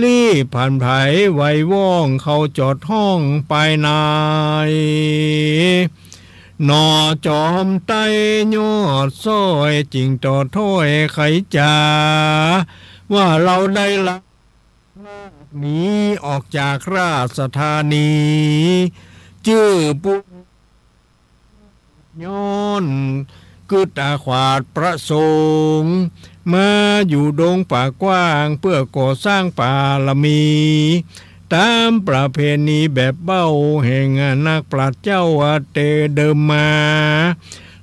รีบผันผายไวว่องเข้าจอดห้องปายใน หนอจอมไต้ยอดซ้อยจึงต่อถ้อยไขจ๋า ว่าเฮาได้ละหนีออกจากราชธานี จื้อปุ ย้อนกึ๊ดอาขวาดประสงค์ มาอยู่ดงป่ากว้างเปื้อก่อสร้างปารมี ต๋ามประเพณีแบบเบ้าแห่งนักปราชญ์เจ้าแต่เดิมมา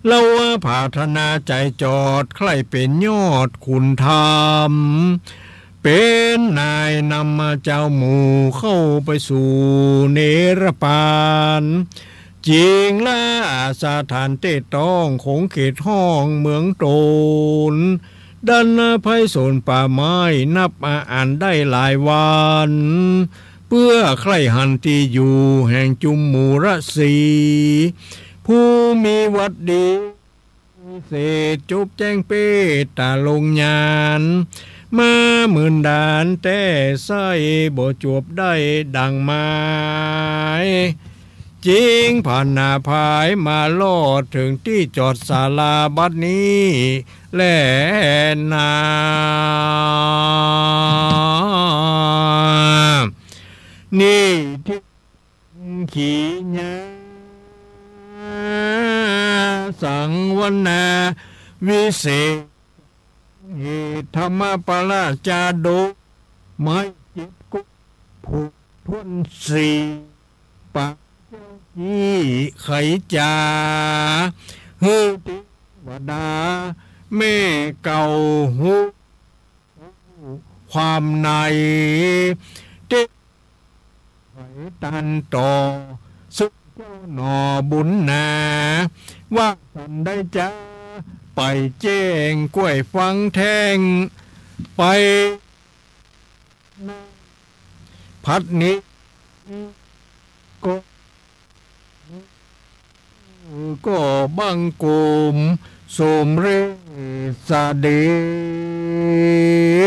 เฮาผาถนาใจ๋จอดใคร่เป๋นยอดขุนธรรม เป๋นนายนำจาวหมู่เข้าไปสู่เนรปาน จิ่งละสถานตี้ต้องขงเขตห้องเมืองต๋น ดันไพศาลป่าไม้นับอาอันได้หลายวัน เปื้อใคร่หันตี้อยู่แห่งจุมหมู่ฤๅษี ผู้มีวัตรดี เสดจบแจ้งเปตตาลงญาณ มาเมินดานแต๊ใส้บ่จวบได้ดั่งหมาย จิ่งผ่านหน้าผายมารอดเถิงตี้จอดศาลาบัดนี้แลนา นี่ตี้ ขีญา สังวนา วิเศษ เหตุธรรมปาละจาดก ไม้เจ็ดก๊ก ผูกถ้วนสี่ ปากเจ้ากี้ไขจ๋า หื้อเตวดา แม่เก่าฮู้ ความใน เต ไขตันต่อ ซึ่งเจ้าหน่อบุญนา ว่าสันได้จา ไปแจ้งก้วยฟังแท่ง ไป พัดนี้ ก็ ก็บังคมสมเร็จเสด็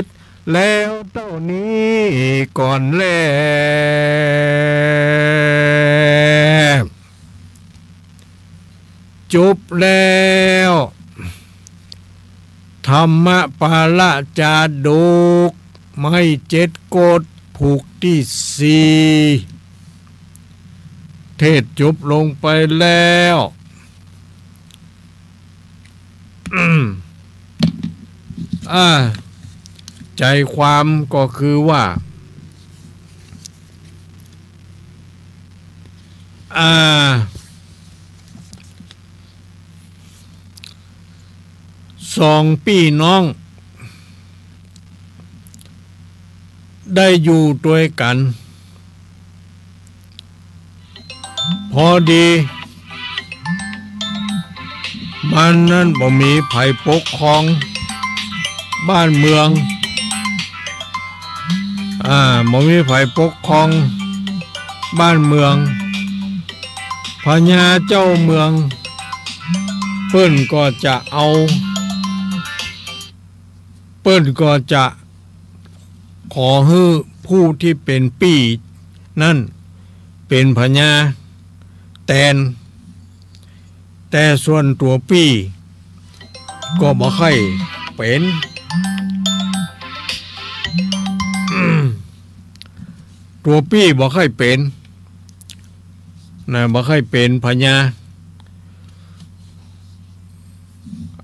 จ แล้วเต้านี้ก่อนแล จบแล้ว ธรรมปาละจาดก ไม้เจ็ดก๊ก ผูกตี้สี่ เทศน์จบลงไปแล้ว อ่า ใจ๋ความก็คือว่า อ่า สองปี้น้อง ได้อยู่ตวยกั๋น พอดี มันนั้นบ่มีใผปกครองบ้านเมือง อ่า บ่มีใผปกครองบ้านเมือง พญาเจ้าเมือง เปิ้นก็จะเอา เปิ้นก็จะขอหื้อผู้ตี้เป๋นปี้นั้นเป๋นพญาแตน แต่ส่วนตั๋วปี้ก็บ่ใค่เป๋น ตั๋วปี้บ่ใค่เป๋น นะ บ่ใค่เป๋นพญา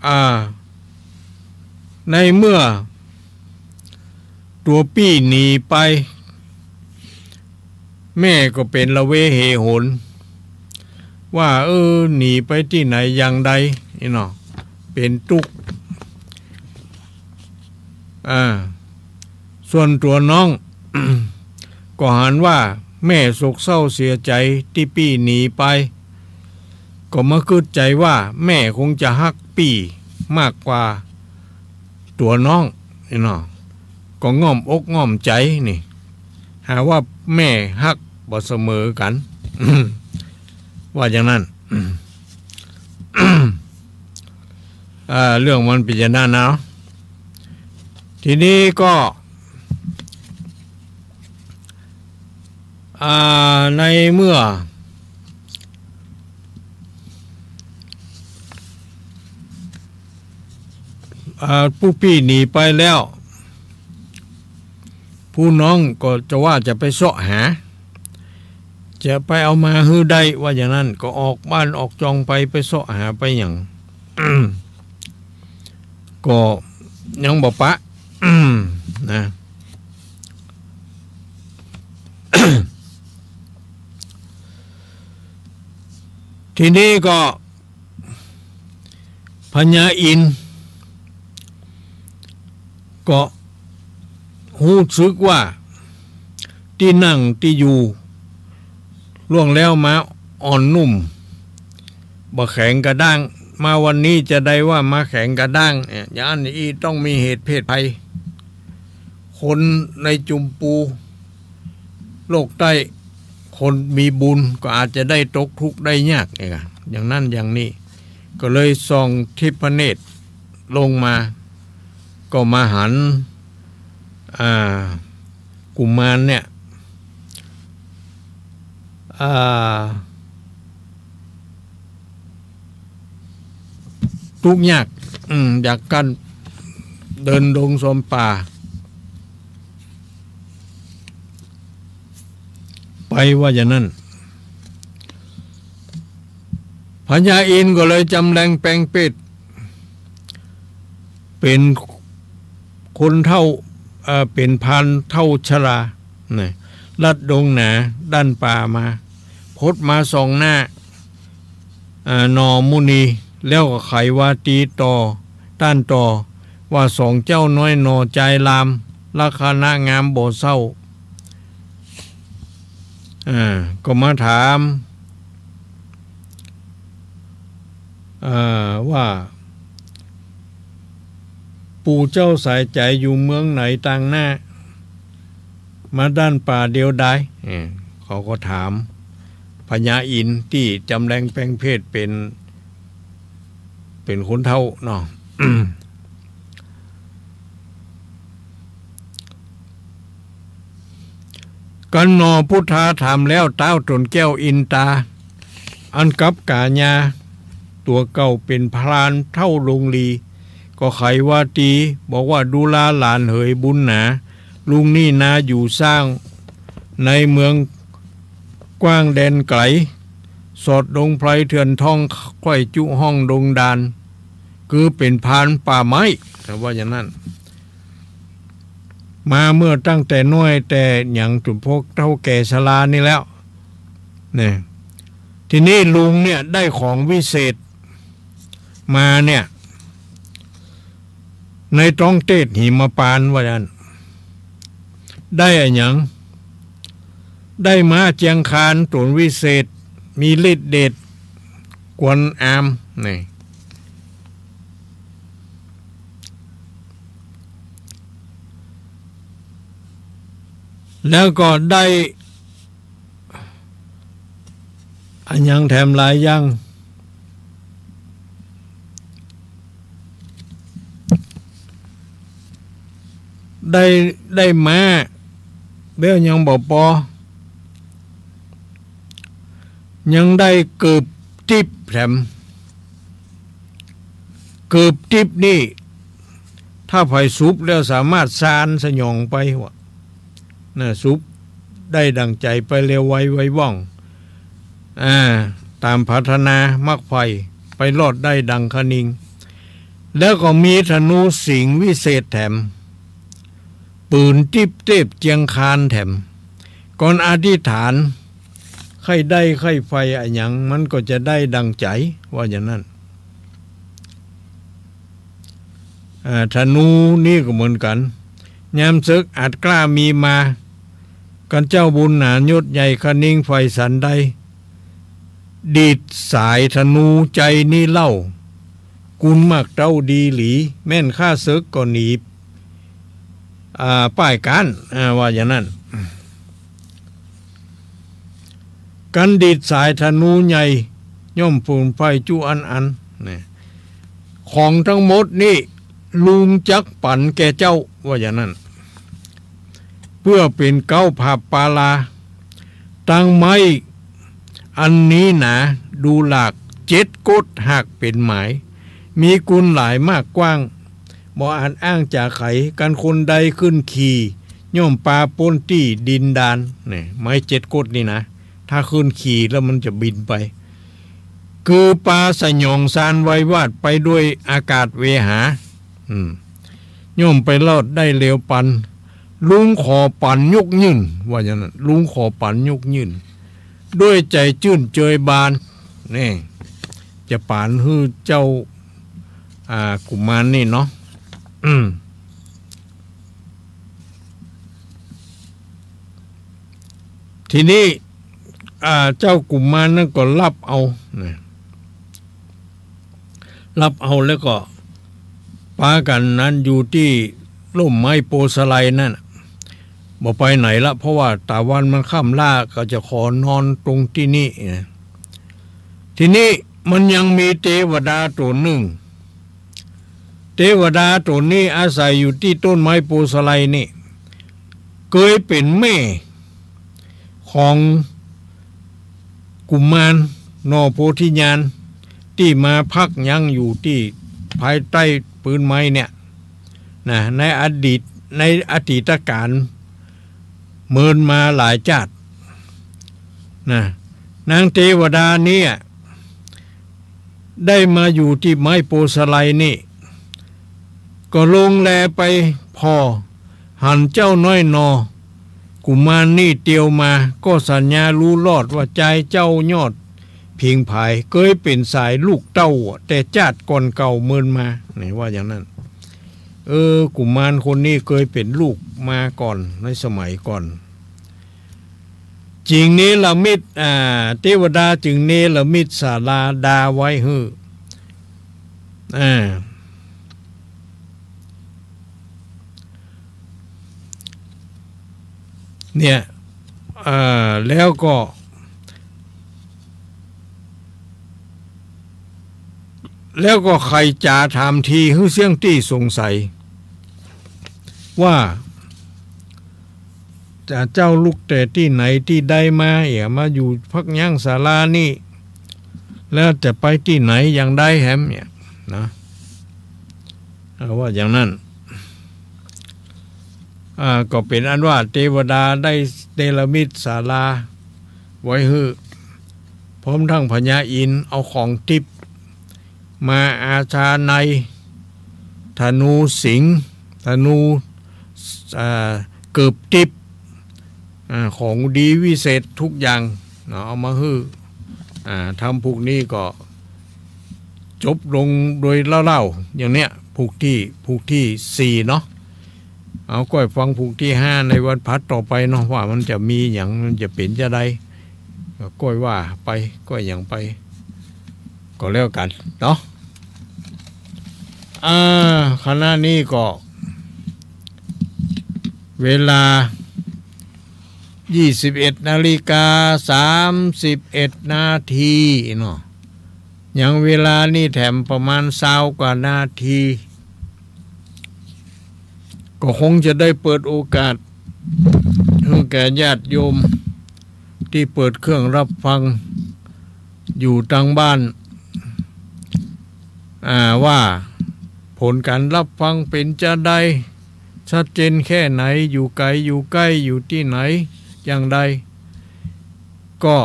อ่า ในเมื่อตั๋วปี้หนีไป แม่ก็เป๋นละเวเหหน ว่า เออ หนีไปตี้ไหนอย่างใด นี่เนาะ เป๋นตุ๊กข์ อ่า ส่วนตั๋วน้อง ก็หันว่าแม่โศกเศร้าเสียใจ๋ตี้ปี้หนีไป ก็มากึ๊ดใจ๋ว่าแม่คงจะฮักปี้มากกว่าตั๋วน้อง นี่เนาะ ก็ง่อมอกง่อมใจ๋นี่ หาว่าแม่ฮักบ่เสมอกั๋น ว่าอย่างนั้น อ่า เรื่องมันเป๋นอย่างนั้นเนาะ ทีนี้ก็ อ่า ในเมื่อ อ่า ผู้ปี้หนีไปแล้ว ผู้น้องก็จะว่าจะไปเซาะหา จะไปเอามาหื้อได้ ว่าอย่างนั้น ก็ออกบ้านออกจองไป ไปเซาะหาไปหยัง ก็ยังบ่ปะ นะ ทีนี้ก็ พญาอินทร์ก็ ฮู้สึกว่าตี้นั่งตี้อยู่ล่วงแล้วมาอ่อนนุ่ม บ่แข็งกระด้าง มาวันนี้จะได้ว่ามาแข็งกระด้างเนี่ย อย่างอั้นอี้ต้องมีเหตุเพศภัย คนในจุมปู โลกใต้ คนมีบุญก็อาจจะได้ตกทุกข์ได้ยากเองอะ อย่างนั้นอย่างนี้ ก็เลยส่องทิพเนตรลงมา ก็มาหัน อ่า กุมารเนี่ย อ่า ตุ๊กข์ยาก อืม อยากกั้น เดินดงซอมป่า ไปว่าอย่างนั้น พญาอินทร์ก็เลยจำแลงแปลงเพศ เป๋นคนเฒ่า เอ่อ เป๋นพรานเฒ่าชรา นะ ลัดดงหนาด้านป่ามา พดมาส่องหน้า อ่า หน่อมุนี แล้วก็ไขวาตีต่อ ต้านต่อ ว่าสองเจ้าน้อยหน่อจายลาม ลักษณะงามบ่เศร้า อ่า ก็มาถาม อ่า ว่า ปู่เจ้าสายใจ๋อยู่เมืองไหนตางหน้า มาด้านป่าเดียวดาย เออ เขาก็ถามพญาอินทร์ตี้จำแลงแปลงเพศเป๋น เป๋นคนเฒ่าเนาะ กันหน่อพุทธาถามแล้ว ต้าวตนแก้วอินตา อันกับก๋ายาตั๋วเก่าเป๋นพรานเฒ่าลงลี ก็ไขวาตีบอกว่า ดูราหลานเหยบุญหนา ลุงนี่นาอยู่สร้าง ในเมืองกว้างแดนไก๋ สอดดงไพรเถื่อนท่อง ใค่จุห้องดงดาน คือเป๋นพรานป่าไม้ ว่าอย่างนั้น มาเมื่อตั้งแต่น้อยแต่หยังจุ่นพวกเฒ่าแก่ชรานี่แล้ว เนี่ย ทีนี้ลุงเนี่ยได้ของวิเศษมาเนี่ย ในต๊องเตศหิมปานว่าอย่างนั้น ได้อะหยัง ได้ม้าเจียงคานต๋นวิเศษ มีฤทธิ์เดชกวนอาม นี่ แล้วก็ได้ อะหยังแถมหลายอย่าง ได้ ได้ม้า แล้วยังบ่ปอ ยังได้เกิบติ๊บแถม เกิบติ๊บนี่ ถ้าใผสุบแล้วสามารถซานสยองไปว่า นะ สุบได้ดั่งใจ๋ไปเร็วไวไวว่อง อ่า ต๋ามผาถนามักใฝ่ ไปรอดได้ดั่งคะนิง แล้วก็มีธนูสิงห์วิเศษแถม ปืนติ๊บเตพเจียงคานแถม ก่อนอธิษฐาน ใค่ได้ใค่ใฝ่อะหยัง มันก็จะได้ดั่งใจ๋ ว่าอย่างนั้น อ่า ธนูนี่ก็เหมือนกั๋น ยามเสิกอาจกล้ามีมา กันเจ้าบุญหนายศใหญ่คะนิงใฝ่สันใด ดีดสายธนูใจ๋นี้เล่า กุลมักเต้าดีหลี แม่นข้าเสิกก็หนี อ่า ป้ายก๊าน อ่า ว่าอย่างนั้น กันดีดสายธนูใหญ่ ย่อมฝูนไฟจุอันอัน นะ ของตังหมดนี่ลุงจักปั๋นแก่เจ้า ว่าอย่างนั้น เปื้อเป๋นเก๊าผาบปาลา ตังไม้อันนี้หนา ดูหลากเจ็ดก๊ดหากเป๋นหมาย มีกุณหลายมากกว้าง บ่อาจอ้างจ๋าไข กันคนใดขึ้นขี่ ย่อมปาป๊นตี้ดินดาน นี่ ไม้เจ็ดก๊ดนี่นะ ถ้าขึ้นขี่แล้วมันจะบินไป คือปาสยองซานไววาดไปด้วยอากาศเวหา อืม ย่อมไปรอดได้เร็วปัน ลุงขอปั๋นยกยื่น ว่าอย่างนั้น ลุงขอปั๋นยกยื่น ด้วยใจ๋จื้นเจยบาน นี่ จะปั๋นหื้อเจ้า อ่า กุมารนี่เนาะ อืม ทีนี้ อ่า เจ้ากุมารนั้นก็ฮับเอานะ ฮับเอาแล้วก็ปากั๋นนั้นอยู่ตี้ร่มไม้โพธิ์สาลีนั่นน่ะ บ่ไปไหนละ เพราะว่าต๋าวันมันค่ำล้า ก็จะขอนอนตรงตี้นี่นะ ทีนี้มันยังมีเตวดาตั๋วนึ่ง เตวดาตั๋วนี้อาศัยอยู่ตี้ต้นไม้โพธิ์สาลีนี่ เกยเป๋นแม่ของกุมารหน่อโพธิญาณ ตี้มาพักยั้งอยู่ตี้ภายใต้ปื๊นไม้เนี่ยนะ ในอดีต ในอดีตกาลเมินมาหลายจ๊าตินะ นางเตวดาเนี่ย ได้มาอยู่ตี้ไม้โพธิ์สาลีนี่ ก็ลงแลไปผ่อ หันเจ้าน้อยหน่อกุมารนี่เตียวมา ก็สัญญาฮู้รอดว่าจายเจ้ายอดผิงผาย เกยเป๋นสายลูกเต้าแต่จ๊าติก่อนเก่าเมินมา นี่ว่าอย่างนั้น เออ กุมารคนนี้เกยเป๋นลูกมาก่อน ในสมัยก่อน จึงเนรมิต อ่า เตวดาจึงเนรมิตศาลาดาไว้หื้อ อ่า เนี่ย เอ่อ แล้วก็ แล้วก็ไขจ๋าถามทีหื้อเสี้ยงตี้สงสัย ว่า จะเจ้าลุกแต่ตี้ไหนตี้ใดมาเอี่ย มาอยู่พักยั้งศาลานี่ แล้วจะไปตี้ไหนอย่างใดแหมเนี่ยนะ เออ ว่าอย่างนั้น อ่า ก็เป๋นอันว่าเตวดาได้เนรมิตศาลาไว้หื้อ พร้อมทั้งพญาอินทร์เอาของทิพย์ มาอาชาไนย ธนูสิงห์ ธนู อ่า เกิบทิพย์ อ่า ของดีวิเศษทุกอย่างเนาะ เอามาหื้อ อ่า ธรรมผูกนี้ก็จบลงโดยเล่าๆ อย่างเนี้ย ผูกตี้ ผูกตี้สี่เนาะ เอาก้อยฟังผูกตี้ห้าในวันผัดต่อไปเนาะ ว่ามันจะมีหยัง มันจะเป๋นจะใด ก็ก้อยว่าไป ก้อยหยังไป ก็แล้วกั๋นเนาะ อ่า ขณะนี้ก็ เวลา ยี่สิบเอ็ดนาฬิกาสามสิบเอ็ดนาทีเนาะ ยังเวลานี่แถมประมาณซาวกว่านาที ก็คงจะได้เปิดโอกาสหื้อแก่ญาติโยม ตี้เปิดเครื่องฮับฟังอยู่ตางบ้าน อ่า ว่าผลก๋านฮับฟังเป๋นจาใด ชัดเจนแค่ไหน อยู่ไก๋อยู่ใก้ อยู่ตี้ไหน อย่างใด ก็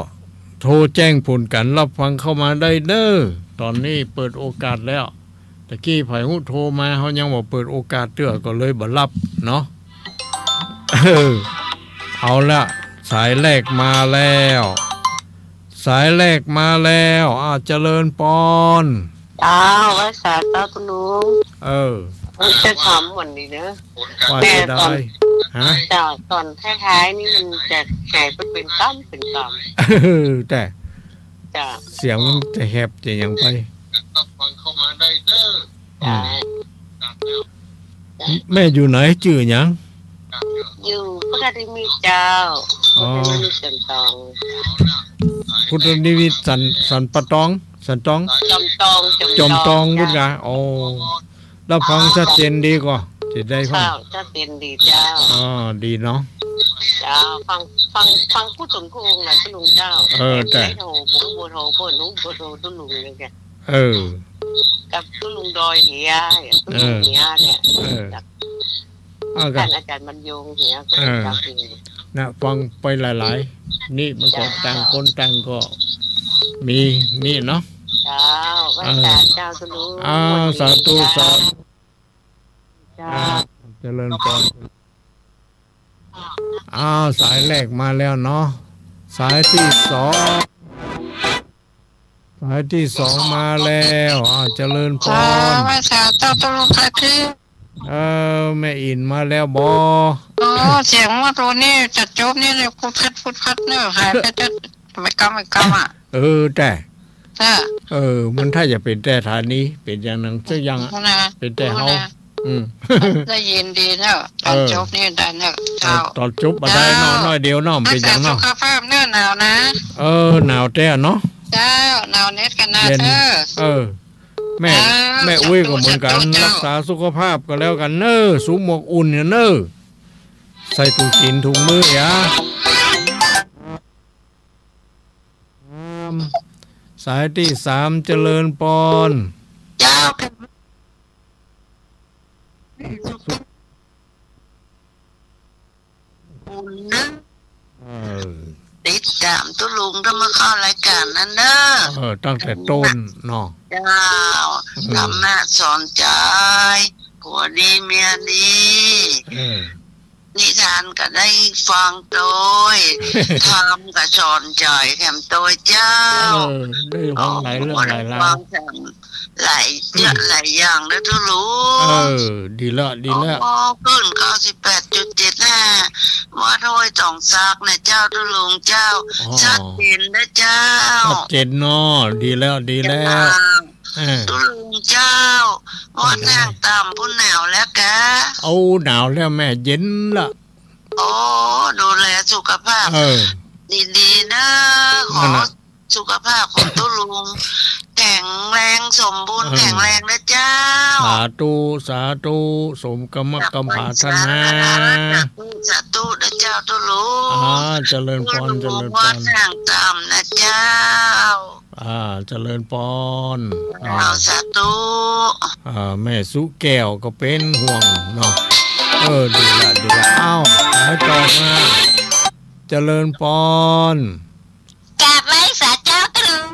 โทรแจ้งผลก๋านฮับฟังเข้ามาได้เน้อ ต๋อนนี้เปิดโอกาสแล้ว ตะกี้ใผฮู้โทรมา เฮายังบ่เปิดโอกาสเตื้อ ก็เลยบ่ฮับเนาะ เออ เอาละ สายแรกมาแล้ว สายแรกมาแล้ว อ่า เจริญปอน เจ้า ไหว้สาเจ้าตุ๊ลุง เออ จะถามหม่อนนี่เนาะ ว่าจะได้ ฮะ เจ้า ต๋อนท้ายๆ นี่มันจะแหบเป๋นกำเป๋นกำ เออ แต่ เจ้า เสียงมันจะแหบจะหยังไป ฟังเข้ามาได้เน้อ อืม แม่อยู่ไหน จื้อหยัง อยู่พุทธนิมิตรเจ้า อ๋อ พุทธนิมิตรสันตอง พุทธนิมิตรสัน สันปะตอง สันตอง จอมตอง จอมตอง จอมตอง พุทธกา อ๋อ ฮับฟังชัดเจนดีก่อ จะได้ฟัง เจ้า ชัดเจนดีเจ้า อ๋อ ดีเนาะ เจ้า ฟัง ฟัง ฟังกู้ต๋นกู้องค์นะตุ๊ลุงเจ้า เออ แต่ แต่ไม่โทร บ่ฮู้เบอร์โทร เปิ้นฮู้เบอร์โทรตุ๊ลุงเลยแก เออ กับตุ๊ลุงดอยเหีย ตุ๊ลุงเหียเนี่ย เออ จาก เอากะ ต้านอาจ๋ารย์บรรยงเหีย เออ นะ ฟังไปหลายๆ นี่มันก็ เจ้า ต่างคนต่างก็มีนี่เนาะ เจ้า ไหว้สาเจ้าตุ๊ลุง อ่า สาธุ สาธุ เจ้า เจริญปอน อ้าว สายแรกมาแล้วเนาะ สายตี้สอง สายตี้สองมาแล้ว อ้าว เจริญปอน ไหว้สาเจ้าตุ๊ลุง สาธุ เออ แม่อินมาแล้วบ่ อ๋อ เสียงว่าตัวนี้จะจบนี่เลย พุดพัดพุดพัดเนอะ หายไปจะ ไม่กำไม่กำอ่ะ เออ แต่ เออ เออ มันถ้าจะเป๋นแต่ฐานี เป๋นอย่างนั้นสักอย่างอะ นะ เป๋นแต่เฮา นะ อืม ได้ยินดีเนอะ ตอน เออ จบนี่ได้เนอะ เออ เจ้า ตอนจบมาได้เนาะ เจ้า น้อยเดียวเนาะ เป๋นอย่างเนาะ รักษาสุขภาพเนอะ หนาวนะ เออ หนาวแต๊เนาะ เจ้า หนาวเน็ตกันนะ เย็น เออ เออ แม่ เออ แม่อุ๊ยก็เหมือนกัน สาธุ สาธุ เจ้า รักษาสุขภาพก็แล้วกันเนอะ สวมหมวกอุ่นเนี่ยเนอะ ใส่ถุงตี๋นถุงมืออย่า สายตี้สาม เจริญปอน เจ้า บุญนะ เออ ติดต๋ามตุ๊ลุงตั้งมาเข้ารายก๋านนั้นเนอะ เออ ตั้งแต่ต้นเนาะ เจ้า อืม ธรรมะสอนใจ๋ ผัวดีเมียดี เออ นิทานก็ได้ฟังโตย ธรรมก็สอนใจ๋แถมโตยเจ้า เออ ได้ฟังหลายเรื่องหลายราว ได้ฟังแถม หลายเรื่อง อืม หลายอย่างนะตุ๊ลุง เออ ดีละ ดีละ อ๋อ คลื่นเก้าสิบแปดจุดเจ็ดห้า วัดห้วยตองซักนะเจ้าตุ๊ลุงเจ้า อ๋อ ชัดเจนนะเจ้า ชัดเจนเนาะ ดีแล้ว ดีแล้ว เจ้า เออ ตุ๊ลุงเจ้า วัด ได้ ห้างต่ำปุ้นหนาวแล้วกา เอา หนาวแล้วแม่ เย็นละ โอ้ ดูแลสุขภาพ เออ ดีๆ นะ ขอ นั่นน่ะ สุขภาพของตุ๊ลุง แข็งแรงสมบูรณ์ เออ แข็งแรงนะเจ้า สาธุ สาธุ สมกำมะกำผาธนา สาธุ สาธุนะเจ้าตุ๊ลุง อ่า เจริญปอน ตุ๊ลุง เจริญปอน วัดห้างต่ำนะเจ้า อ่า เจริญปอน อ่า เจ้า สาธุ อ่า แม่สุแก้วก็เป๋นห่วงเนาะ เออ ดีละ ดีละ อ้าว สายต่อมา เจริญปอน กราบไหว้สาเจ้าตุ๊ลุง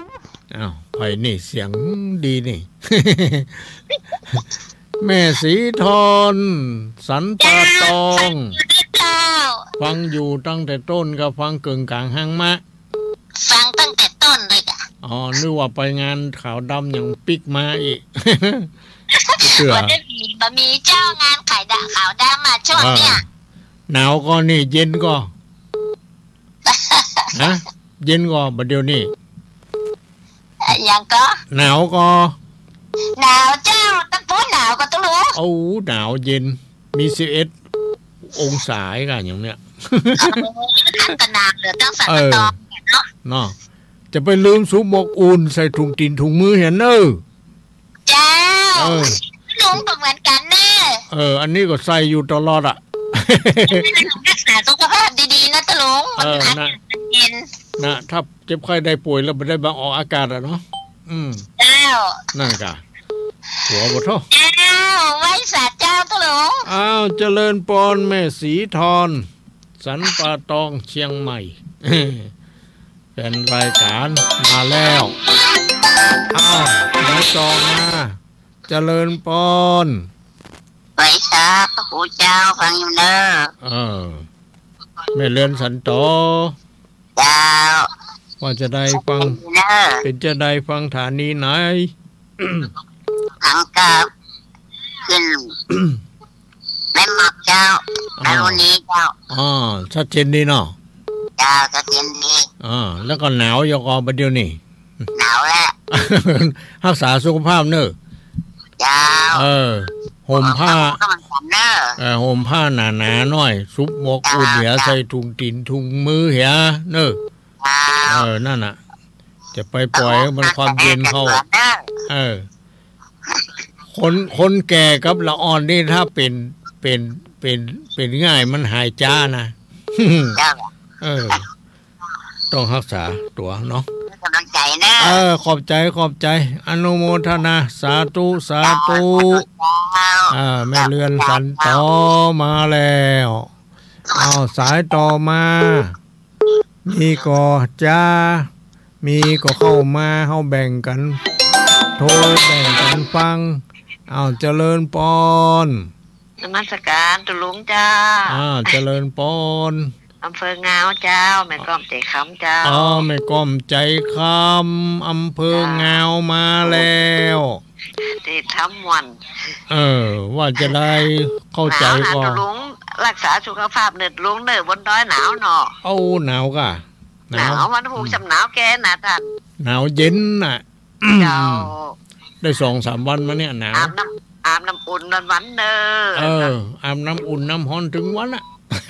อ้าว ใผนี่เสียงดีนี่ แม่ศรีทอน สันป่าตอง เจ้า ฟังอยู่ตั้งแต่ต้นก็ฟังเกิ่งก๋างหางมะ ฟังตั้งแต่ต้นเลยกา อ๋อ นึกว่าไปงานขาวดำอย่างปิ๊กมาอีก เตื้อ บ่ได้มี บ่มีเจ้า งานขายดะ ขาวดำมาช่วงเนี่ย อ่า หนาวก่อนี่ เย็นก่อ ฮะ เย็นก่อบ่าเดี่ยวนี้ เอ่อ อย่างก่อ หนาวก่อ หนาวเจ้า ตะปู๋หนาวก่อตุ๊ลุง โอ้ หนาวเย็น มีสิบเอ็ดองศาก่ะอย่างเนี้ย อ๋อ อันตรายเหลือตั้งสัน เออ ตองเนาะ เนาะ จะไปลืมสวมหมวกอุ่น ใส่ถุงตี๋นถุงมือหันเน่อ เจ้า เออ ลุงก็เหมือนกันเน่อ เออ อันนี้ก็ใส่อยู่ตลอดอะ รักษาสุขภาพดีๆ นะตุ๊ลุง เออ มันอากาศ นะ มันเย็น นะ ถ้าเจ็บไข้ได้ป่วยแล้วบ่ได้มาออกอากาศอะเนาะ อืม เจ้า นั่นกะ หัวบ่เท่า เจ้า ไหว้สาเจ้าตุ๊ลุง อ้าว เจริญปอน แม่ศรีทอน สันป่าตอง เชียงใหม่ แฟนรายก๋านมาแล้ว อ้าว ไหนต่อมา เจริญปอน ไหว้สาพระครูเจ้า ฟังอยู่เน่อ เออ แม่เรือนสันตอ เจ้า ว่าจะได้ฟัง เน่อ เป๋นจะได้ฟังฐานีไหน หังกาบ ขึ้น แม่หมอกเจ้า อ๋อ อรุณีเจ้า อ๋อ ชัดเจนดีเนาะ เจ้า ชัดเจนดี อ่า แล้วก็หนาวอยู่ก่อบ่าเดี่ยวนี้ หนาวแหละ รักษาสุขภาพเน่อ เจ้า เออ ห่มผ้า เอาผ้าห่มก็มันกันเน่อ เออ ห่มผ้าหนาๆ หน่อย สวมหมวกอุ่นเหีย เจ้า ใส่ถุงตี๋นถุงมือเหีย เน่อ เจ้า เออ นั่นน่ะ จะไปปล่อยให้มันความเย็นเข้า เออ คน คนแก่กับละอ่อนนี่ถ้าเป๋น เป๋น เป๋น เป๋นง่ายมันหายจ๊านะ เจ้า เออ ต้องรักษาตั๋วเนาะ กำลังใจ๋เน่อ เออ ขอบใจ๋ ขอบใจ๋ อนุโมทนา สาธุ สาธุ เจ้า อ่า แม่เรือนสันตอมาแล้ว อ้าว สายต่อมา มีก่อจ๊า มีก่อเข้ามา เฮาแบ่งกั๋น โทรแบ่งกั๋นฟัง อ้าว เจริญปอน นมัสก๋านตุ๊ลุงเจ้า อ้าว เจริญปอน อำเภองาวเจ้า แม่ก้อมใจ๋คำเจ้า อ๋อ แม่ก้อมใจ๋คำ อำเภองาวมาแล้ว ตี้ทำม่วน เออ ว่าจะได้เข้าใจ๋ หนาวนะ ก็ ตุ๊ลุง ฮักษาสุขภาพเน่อตุ๊ลุงเน่อ บนดอยหนาวเนาะ โอ้ หนาวก่ะ หนาว หนาว วันพูก อืม จำหนาวแก่นะต้าน หนาวเย็นน่ะ เจ้า ได้สองสามวันมาเนี่ยหนาว อาบน้ำ อาบน้ำอุ่นวันๆ เน่อ เออ อาบน้ำอุ่นน้ำฮ้อนตึงวันอะ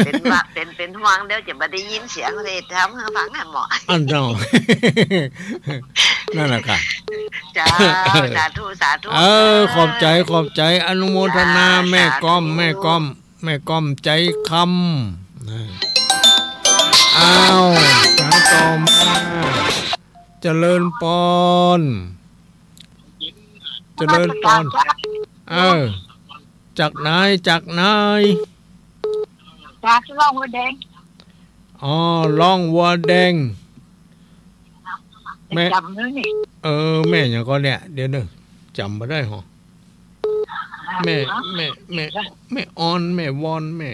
เป๋นว่า เป๋น เป๋นห่วง เดี๋ยวจะบ่ได้ยินเสียงเลย ทำหื้อฟังหื้อเหมาะ อันเนาะ นั่นแหละค่ะ เจ้า สาธุ สาธุ เออ ขอบใจ๋ ขอบใจ๋ อนุโมทนา เจ้า แม่ก้อม สาธุ แม่ก้อม แม่ก้อมใจ๋คำ นะ อ้าว สายต่อมา เจริญปอน เจริญปอน เออ จากไหน จากไหน จากร่องวัวแดง อ๋อ ร่องวัวแดง แม่ จ๋ำเลยนี่ เออ แม่หยังก่อเนี่ย เดี๋ยวเน่อ จ๋ำบ่ได้หรอ แม่ แม่ แม่ แม่ออน แม่วอน แม่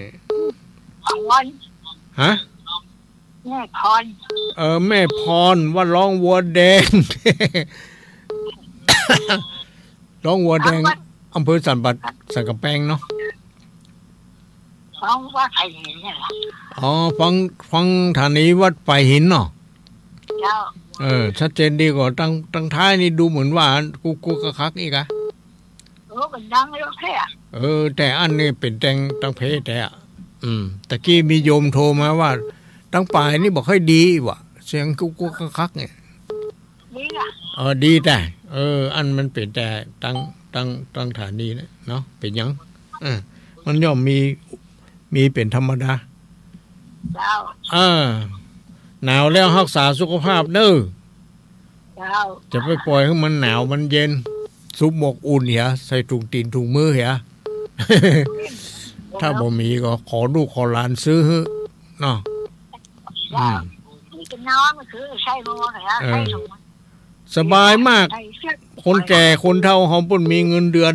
ออน ฮะ แม่พร เออ แม่พร วัดร่องวัวแดง ร่องวัวแดง อำเภอสันป่า สันกำแปงเนาะ ฟังวัดไผ่หินเนี่ยแหละ อ๋อ ฟัง ฟังสถานีวัดไผ่หินเนาะ เจ้า เออ ชัดเจนดีกว่า ตัง ตังท้ายนี่ดูเหมือนว่ากุกกุกกักกักอีกอะ เออ มันดังแล้วแท้ เออ แต่อันนี้เป๋นแตงตังเพแต่อะ อืม ตะกี้มีโยมโทรมาว่า ตังป๋ายนี่บ่ค่อยดีว่ะ เสียงกุกกุกกักกักเนี่ย ดีอะ เออ ดีแต่ เออ อันมันเป๋นแต่ตัง ตัง ตังสถานีเนี่ยเนาะ เป๋นหยัง เออ มันย่อมมี มีเป๋นธรรมดา เจ้า เออ หนาวแล้วฮักษาสุขภาพเน่อ เจ้า จะไปปล่อยหื้อมันหนาวมันเย็น สุบหมวกอุ่นเหีย ใส่ถุงตี๋นถุงมือเหีย ถ้าบ่มีก็ขอลูกขอหลานซื้อหื้อเนาะ อืม นี่จะนอนมันคือใส่หมวกนะ เออ ใส่ถุง สบายมาก ใส่เสื้อ คนแก่คนเฒ่าเฮาเปิ้นมีเงินเดือน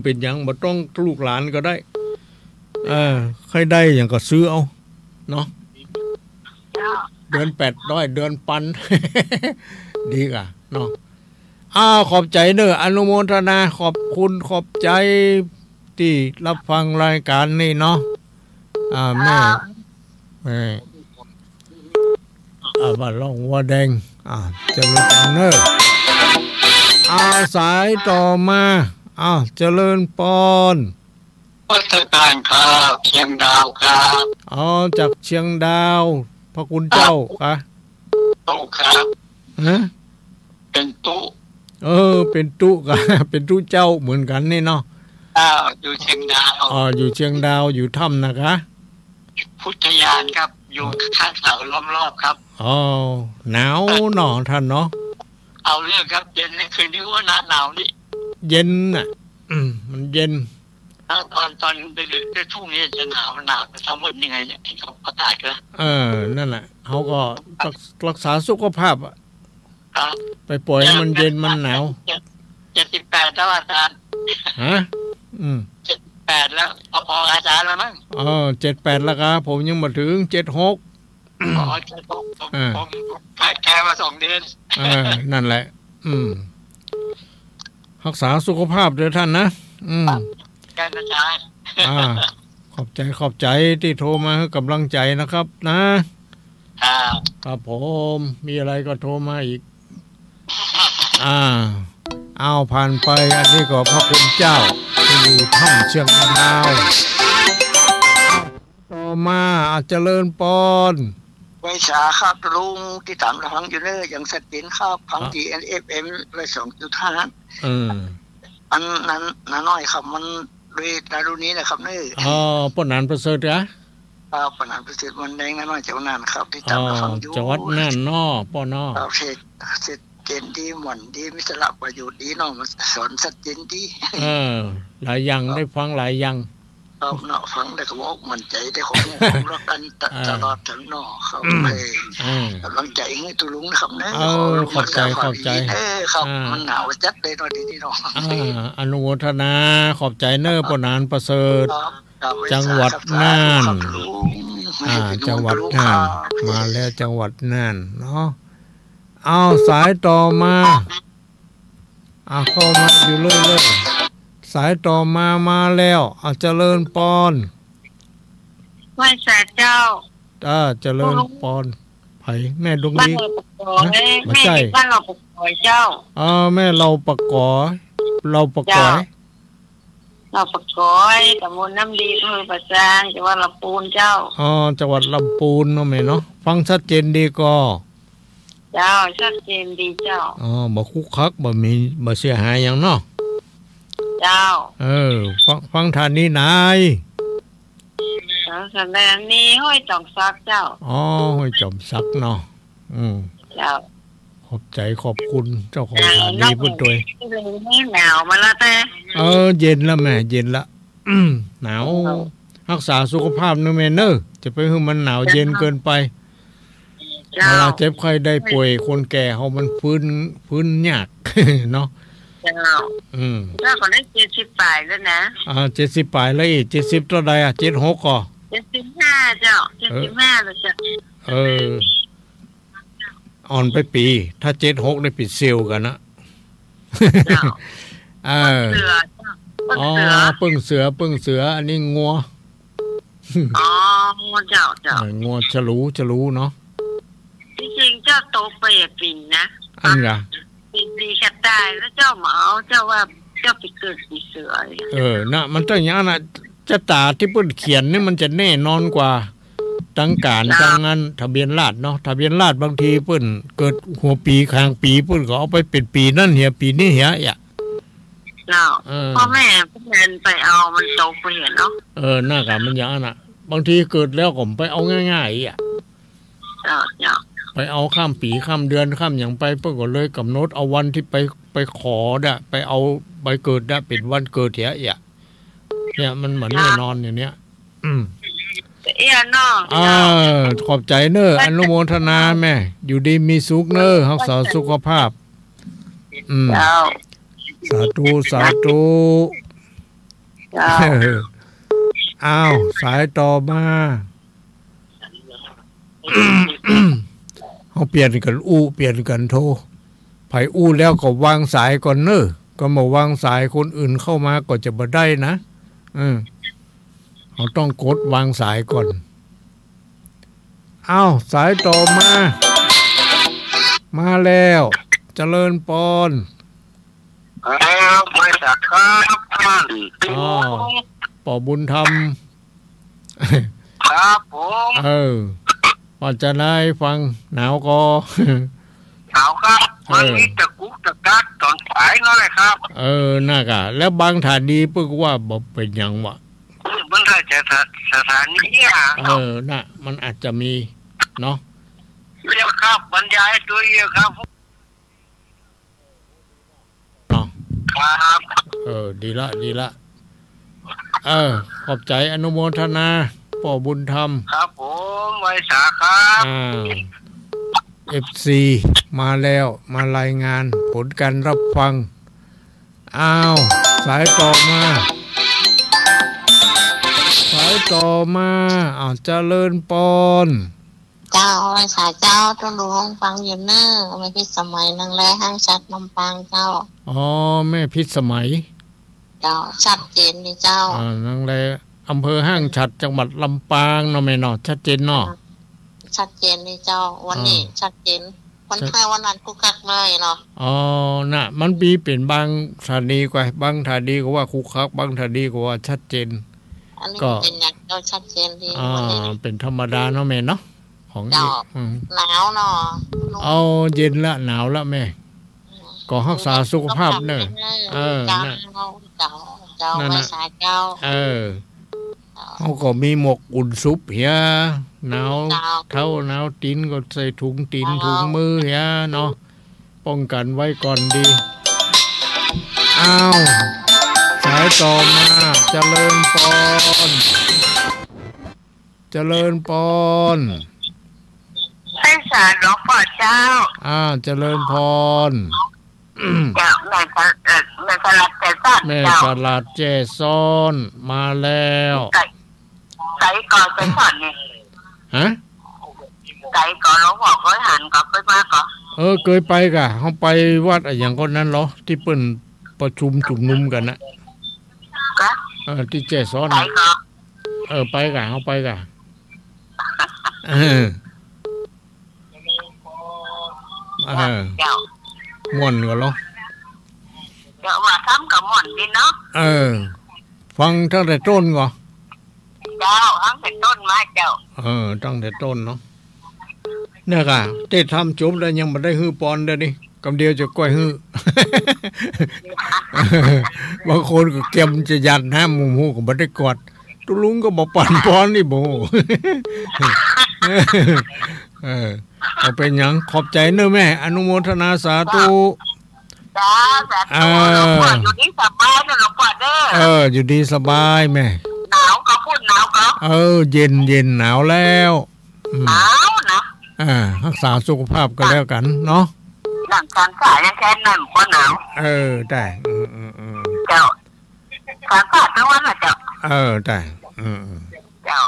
เป๋นหยังบ่ต้องลูกหลานก็ได้ เออ ใค่ได้หยังก็ซื้อเอาเนาะ เจ้า เดือนแปดร้อย เดือนปัน ดีก่ะเนาะ อ้าว ขอบใจ๋เน่อ อนุโมทนา ขอบคุณ ขอบใจ๋ตี้ฮับฟังรายก๋านนี้เนาะ อ่า แม่ อ่า แม่ อ่า วัดร่องวัวแดง อ่า เจริญปอนเน่อ อ่า สายต่อมา อ่า เจริญปอน นมัสก๋านครับ เชียงดาวครับ อ๋อ จากเชียงดาว พระคุณเจ้า ครับ ค่ะ ตุ๊ครับ ฮะ เป๋นตุ๊ เออ เป๋นตุ๊ก่ะ เป๋นตุ๊เจ้าเหมือนกั๋นนี่เนาะ อ้าว อยู่เชียงดาว อ๋อ อยู่เชียงดาว อยู่ถ้ำนะก่ะ พุทธยานครับ อยู่ข้างเขาล้อมรอบครับ อ๋อ หนาวเนาะต้านเนาะ เอาเรื่องครับ เย็นในคืนนี้ว่าหนาวนี่ เย็นน่ะ อืม มันเย็น ตอน ตอนดึกๆ ทุ่งนี่จะหนาว หนาว แต่เช้ามืดยังไงเนี่ย เห็นเขาประกาศแล้ว เออ นั่นแหละ เฮาก็ฮัก ฮักษาสุขภาพอะ ครับ ไปปล่อยหื้อมันเย็นมันหนาว เจ็ด เจ็ดสิบแปดแล้วอาจารย์ ฮะ อืม เจ็ดสิบแปดแล้ว พอๆ อาจารย์แล้วมั้ง เออ เจ็ดแปดแล้วก่ะ ผมยังบ่ถึง เจ็ดหก อ๋อ เจ็ดหก ผม อ่า ผม ผมแก่ แก่มาสองเดือน เออ นั่นแหละ อืม ฮักษาสุขภาพเน่อต้านนะ อืม ครับ อาจารย์ อ่า ขอบใจ๋ ขอบใจ๋ตี้โทรมาหื้อกำลังใจ๋นะครับนะ ครับ ครับผม มีอะไรก็โทรมาอีก อ่า อ้าว ผ่านไป อันนี้ก็พระคุณเจ้าตี้อยู่ถ้ำเชียงดาว ต่อมา อ่า เจริญปอน ไหว้สาครับลุง ติดต๋ามฟังอยู่เน่อ อย่างชัดเจนครับ ฟัง อ่ะ ตี้ เอฟเอ็ม ร้อยสองจุดห้า เออ อันนั้น น้าน้อยครับ มันโดยตาดูนี้นะครับเน่อ อ๋อ ป้อหนานประเสริฐก่ะ ครับ ป้อหนานประเสริฐ มันแดง น้าน้อย จังหวัดน่านครับ ติดต๋ามฟังอยู่ อ๋อ จังหวัดน่านเนาะ ป้อเนาะ ครับ เสร็จ เสร็จ เจ๋นดี ม่วนดี มีสาระประโยชน์ดีเนาะ มันสอนชัดเจนดี เออ หลายอย่าง ครับ ได้ฟังหลายอย่าง ครับเนาะ ฟังแล้วก็บอกมั่นใจ๋ ได้ความรู้ความรักกั๋นตะ อ่า ตลอดถึงเนาะ ครับ อืม ให้ อืม กำลังใจ๋หื้อตุ๊ลุงนะครับเน่อ เออ ขอบใจ๋ ขอบใจ๋ เออ ครับ อ่า มันหนาวจัดเลยเนาะ ดีๆ เนาะ อ่า อนุโมทนา ขอบใจ๋เน่อ ป้อหนานประเสริฐ ครับ ครับ จังหวัดน่าน ครับลุง อ่า จังหวัดน่าน ครับ มาแล้ว จังหวัดน่านเนาะ เอา สายต่อมา อ่ะ เข้ามาอยู่เรื่อยๆ สายต่อมามาแล้ว อ่ะ เจริญปอน ไหว้สาเจ้า อ่า เจริญปอน ไผ แม่ดวงดี บ้านเหล่าปะก๋อย ฮะ บ่ใจ้ แม่บ้านเหล่าปะก๋อยเจ้า อ่า แม่เหล่าปะก๋อย เหล่าปะก๋อย เจ้า เหล่าปะก๋อย ตำบลน้ำดี อำเภอป่าซาง จังหวัดลำพูนเจ้า อ๋อ จังหวัดลำพูนเนาะแม่เนาะ ฟังชัดเจนดีก่อ เจ้า ชัดเจนดีเจ้า อ๋อ บ่คุกคัก บ่มี บ่เสียหายหยังเนาะ เจ้า เออ ฟัง ฟังถานีไหน เออ ถานีห้วยจอมสักเจ้า อ๋อ ห้วยจอมสักเนาะ อืม เจ้า ขอบใจ๋ขอบคุณเจ้าของถานีเปิ้นตวย หนาวมาแล้วแต่ เออ เย็นละแม่ เย็นละ หนาว เออ ฮักษาสุขภาพเน่อแม่เน่อ จะไปหื้อมันหนาวเย็นเกินไป เจ้า เวลาเจ็บไข้ได้ป่วย คนแก่เฮามันฟื้น ฟื้นยาก เนาะ เจ้า อืม เจ้าก็ได้เจ็ดสิบป๋ายแล้วนะ อ่า เจ็ดสิบป๋ายแล้วอี้ เจ็ดสิบเต้าใดอะ เจ็ดหกก่อ เจ็ดสิบห้าเจ้า เออ เจ็ดสิบห้าแล้วเจ้า เออ อ่อนไปปี๋ ถ้าเจ็ดหกได้ปิดเซลล์กั๋นนะ เจ้า เออ เปิ้งเสือเจ้า เปิ้งเสือ อ๋อ เปิ้งเสือ เปิ้งเสือ อันนี้งัว อ๋อ งัวเจ้า เจ้า เออ งัวฉลู ฉลูเนาะ ตี้จริงเจ้าตกไปอะปี๋นะ อั้นกา ปี๋ ปี๋กระต่ายแล้วเจ้าบ่เอา เจ้าว่าเจ้าไปเกิดปี๋เสือ เออ นะ มันต้องอย่างนั้นนะ จะต๋าตี้เปิ้นเขียนนี่มันจะแน่นอนกว่า ตังก๋าน เจ้า ตังอัน ทะเบียนราษฎร์เนาะ ทะเบียนราษฎร์บางทีเปิ้นเกิดหัวปี๋ก๋างปี๋ เปิ้นก็เอาไปเป๋นปี๋นั้นเหีย ปี๋นี้เหียอะ เจ้า เออ ป้อแม่เปิ้นไปเอามันตกไปเหียเนาะ เออ นั่นกะมันอย่างนั้นน่ะ บางทีเกิดแล้วก็ไปเอาง่ายๆ อะ เจ้า เจ้า ไปเอาข้ามปี๋ข้ามเดือนข้ามหยังไป เปิ้นก็เลยก๋ำหนดเอาวันตี้ไป ไปขอดะ ไปเอาใบเกิดดะ เป๋นวันเกิดเหียอะ เนี่ยมันเหมือนแน่นอนอย่างเนี้ย อืม เอี้ยเนาะ อ่า ขอบใจ๋เน่อ อนุโมทนาแม่ อยู่ดีมีสุขเน่อ ฮักษาสุขภาพ อืม เจ้า สาธุ สาธุ เจ้า อ้าว สายต่อมา เฮาเปลี่ยนกั๋นอู้ เปลี่ยนกั๋นโทร ใผอู้แล้วก็วางสายก่อนเน่อ ก็บ่วางสายคนอื่นเข้ามาก็จะบ่ได้นะ เออ เฮาต้องกดวางสายก่อน อ้าว สายต่อมา มาแล้ว เจริญปอน ครับ ไหว้สาครับ ท่าน อ๋อ ป้อบุญธรรม ครับผม เออ ว่าจะได้ฟัง หนาวก่อ หนาวครับ เออ มันมีตะกุกตะกักต๋อนป๋ายนั่นแหละครับ เออ นั่นกะ แล้วบางถานีเปิ้นว่าบ่เป๋นหยังวะ มันอาจจะสถานีอะ เออ น่ะ มันอาจจะมีเนาะ เดี๋ยวครับ บรรยายตัวเองครับ เนาะ ครับ เออ ดีละ ดีละ เออ ขอบใจ๋ อนุโมทนา ป้อบุญธรรม ครับผม ไหว้สาครับ อ่า เอฟซี มาแล้ว มารายงานผลการรับฟัง อ้าว สายต่อมา สายต่อมา อ้าว เจริญปอน เจ้า ไหว้สาเจ้า ตุ๊ลุงฟังอยู่เน่อ แม่พิสมัย นังแล ห้างฉัตร ลำปางเจ้า อ๋อ แม่พิสมัย เจ้า ชัดเจนดีเจ้า อ่า นังแล อำเภอห้างฉัตร จังหวัดลำปางเนาะแม่เนาะ ชัดเจนเนาะ ชัดเจนดีเจ้า วันนี้ อ่า ชัดเจน วัน ชัด ไทยวันนั้นคึกคักเลยเนาะ อ๋อ น่ะ มันมีเป๋นบางถานีกว่า บางถานีก็ว่าคึกคัก บางถานีก็ว่าชัดเจน อันนี้ ก็ เป๋นอย่างเจ้า ชัดเจนดี อ่า วันนี้ เป๋นธรรมดาเนาะแม่เนาะ ของ เจ้า อืม หนาวเนาะ เอา เย็นละ หนาวละแม่ อืม ก็ฮักษาสุขภาพเน่อ เออ เจ้า น่ะ เจ้า เจ้า นั่นน่ะ ไหว้สาเจ้า เออ เจ้า เฮาก็มีหมวกอุ่นสุบเหีย หนาว เจ้า เท้าหนาวตี๋นก็ใส่ถุงตี๋น เจ้า ถุงมือเหียเนาะ ป้องกั๋นไว้ก่อนดี อ้าว สายต่อมา เจริญปอน เจริญปอน ไหว้สาหลวงป้อเจ้า อ่า เจริญปอน เจ้า แม่สะ เอ่อ แม่สลัดแจ่ซ้อน แม่ เจ้า สลัดแจ่ซ้อน มาแล้ว ใส ใสก่อแจ่ซ้อนนี่ ฮะ ใสก่อ หลวงป้อเกยหันก่อ เกยมาก่อ อ เกยไปก่ะ เฮาไปวัดอะหยังก็นั้นเหรอ ตี้เปิ้นประชุมจุมนุมกั๋นน่ะ กะ เออ ตี้แจ้ซ้อน ไป น่ะ ก่อ เออ ไปก่ะ เฮาไปก่ะ เออ เออ เจ้า ม่วนก่อเหรอ เจ้า ว่าซ้ำก็ม่วนดีเนาะ เออ ฟังตั้งแต่ต้นก่อ เจ้า ฟังแต่ต้นมาเจ้า เออ ตั้งแต่ต้นเนาะ เนี่ยก่ะ เทศน์ธรรมจบแล้วยังบ่ได้หื้อปอนเดี๋ยวนี้ กำเดียวจะก้อยหื้อ บางคนก็เกียมจะหยาดน้ำ หมู่ฮู้ก็บ่ได้กวด ตุ๊ลุงก็บ่ปั๋นปอนนี่บ่ เออ บ่เป๋นหยัง ขอบใจ๋เน้อแม่ อนุโมทนาสาธุ เจ้า สาธุ เออ หลวงป้ออยู่ดีสบายเน้อหลวงป้อเน้อ เออ อยู่ดีสบายแม่ หนาวก็พูดหนาวก็ เออ เย็น เย็น หนาวแล้ว อืม หนาวนะ อ่า ฮักษาสุขภาพก็แล้วกั๋นเนาะ หลังการสายยังแค่นั้นก็หนาว เออ ได้ อืม อืม อืม เจ้า การสายทั้งวันน่ะเจ้า เออ ได้ อืม อืม เจ้า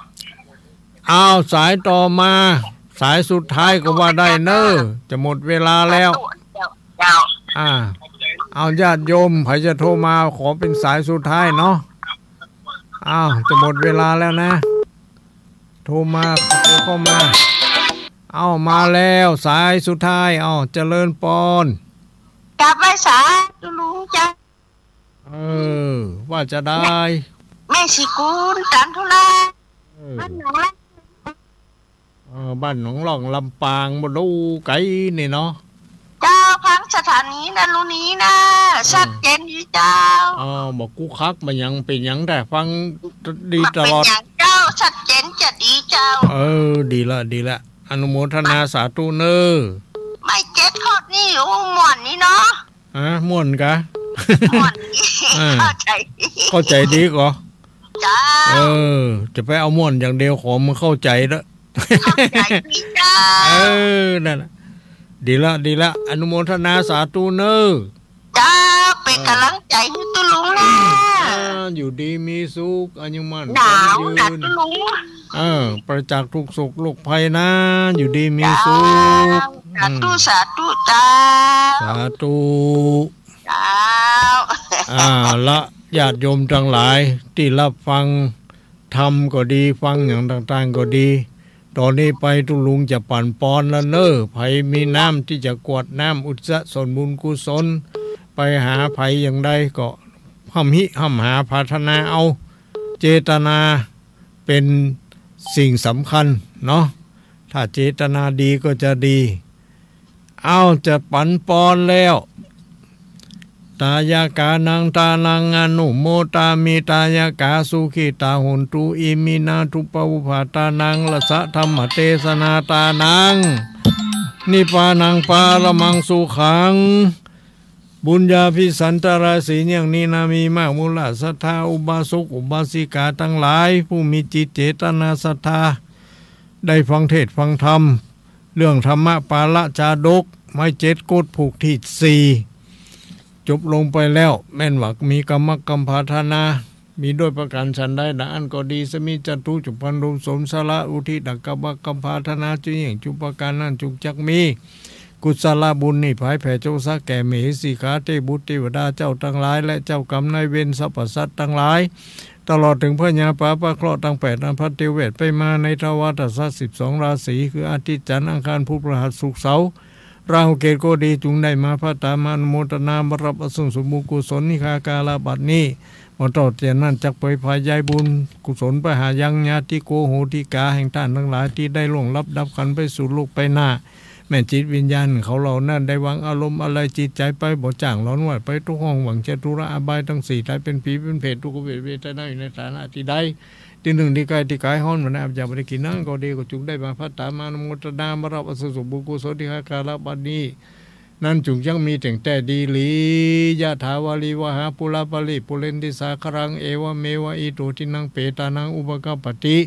อ้าว สายต่อมา สายสุดท้ายก็ว่าได้เน้อ จะหมดเวลาแล้ว เจ้า เจ้า อ่า เอาญาติโยม ใผจะโทรมา ขอเป๋นสายสุดท้ายเนาะ อ้าว จะหมดเวลาแล้วนะ โทรมา โทรเข้ามา เอามาแล้ว สายสุดท้าย เอา เจริญปอน กราบไหว้สาตุ๊ลุงเจ้า เออ ว่าจะได้ แม่ศรีกุล จันทุรา เออ บ้านหนอง เออ บ้านหนองล่อง ลำปาง บ่ดูไก๋นี่เนาะ เจ้า ฟังสถานีดารุณีนะ เออ ชัดเจนดีเจ้า เออ บ่กุกกัก บ่หยังเป๋นหยัง แต่ฟังดีตลอด บ่เป๋นหยังเจ้า ชัดเจนจะดีเจ้า เออ ดีละ ดีละ อนุโมทนาสาธุเน้อ ไม้เจ็ดคอร์ดนี่ โอ้ ม่วนนี่เนาะ ฮะ ม่วนก่ะ ม่วนดี อ่า เข้าใจ๋ เข้าใจ๋ดีก่อ เจ้า เออ จะไปเอาม่วนอย่างเดียว ขอมึงเข้าใจ๋เน้อ เข้าใจ๋ดีเจ้า เออ นั่นน่ะ ดีละ ดีละ อนุโมทนาสาธุเน้อ เจ้า เป๋นก๋ำลังใจ๋หื้อตุ๊ลุงนะ อ่า อยู่ดีมีสุข อายุมั่น หนาว ขวัญยืน นะตุ๊ลุง เออ ปราศจากทุกข์โศกโรคภัยนะ อยู่ดีมีสุข เจ้า สาธุ อืม สาธุเจ้า สาธุ เจ้า อ่า ละญาติโยมตังหลายตี้ฮับฟังธรรมก็ดี ฟังหยังต่างๆ ก็ดี ต๋อนนี้ไปตุ๊ลุงจะปั๋นปอนแล้วเน้อ ใผมีน้ำตี้จะกรวดน้ำอุทิศส่วนบุญกุศล ไปหาใผอย่างใดก็ฮ่ำฮิฮ่ำหาปรารถนาเอา เจตนาเป๋นสิ่งสำคัญเนาะ ถ้าเจตนาดีก็จะดี เอา จะปั๋นปอนแล้ว ทายกานังทานังอนุโมทามิ ทายกาสุขิตาโหนตุ อิมินาทุปปะอุปปาทานัง รัสสะธัมมะเตสนาทานัง นิพพานังปะรมังสุขัง บุญญาภิสันตะราศีอย่างนี้นะ มีมากมูลศรัทธา อุบาสกอุบาสิกาตังหลาย ผู้มีจิตเจตนาศรัทธา ได้ฟังเทศน์ฟังธรรม เรื่องธรรมะปาละจาดก ไม้เจ็ดกฎผูกตี้สี่ จบลงไปแล้ว แม่นว่ามีกำมักกำปรารถนา มีด้วยประก๋านฉันใด ดังอั้นก็ดี สมิจฉันตุ จงพลันรวมสมสละอุทิศดังกำมักกำปรารถนา จุเยี่ยงจุประก๋านนั้น จงจักมี กุศลบุญนี้ผายแผ่จงสาแก่มเหสีคาเทพบุตรเทวดาเจ้าตังหลาย และเจ้ากรรมนายเวรสรรพสัตว์ตังหลาย ตลอดเถิงพญาปาปะเคราะห์ตังแปดอันพัดเตียวแวดไปมาในทวารตะสะสิบสองราศี คืออาทิตย์ จันทร์ อังคาร พุธ พฤหัส ศุกร์ เสาร์ ราหู เกตุ ก็ดี จุงได้มาพระตามาอนุโมทนามาฮับอานิสงส์ส่วนบุญกุศลนี้ หากาละบัดนี้ บ่เต้าเตียนนั้นจักเผยผายยายบุญกุศลไปหายังญาติโกโหติกาแห่งต้านตังหลายตี้ได้ล่วงลับดับขันไปสู่โลกไปหน้า แม่นจิตวิญญาณเขาเหล่านั้นได้วางอารมณ์อาลัยจิตใจ๋ไป บ่จ้างหลอนไหว้ไป ตกห้องหวังจตุระอบายตังสี่ ต๋ายเป๋นผีเป๋นเปรต ทุกขเวทเวทนาอยู่ในฐานะตี้ใด ตี้นึ่งตี้ใก้ตี้ก๋ายฮ้อน วันนี้อาจจะบ่ได้กิ๋นน้ำก็ดี ก็จุงได้มาพระตามาอนุโมทนามาฮับอานิสงส์ส่วนบุญกุศลนี้ หากาละบัดนี้ นั้นจุงจักมีเต่งแต๊ดีหลี ยะถาวาริวหาปูราปะริปูเรนติสาคะรัง เอวะเมวะอิโตทินังเปตานังอุปะกัปปะติ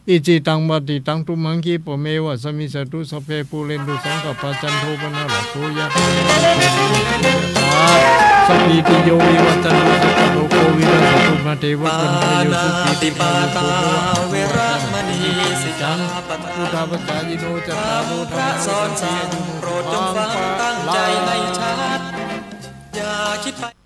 อิจิตังปัตถิตังตุมหังคิปะเมวะสะมิชฌะตุ สัพเพปูเรนตุสังกัปปา จันโทปะนะระโสยะถา สัพพีติโยวิวัชชันตุ สัพพะโรโควินัสสะตุ มา เตวะ ปัญจโยสุขี ทีฆายุโกภวะ อภิวาทะนสีลิสสะนิจัง วุฑฒาปจายิโน จัตตาโร ธรรมา วัฑฒันติ อายุ โปรดจงฟังตั้งใจ๋ในชัด อย่าคิดไป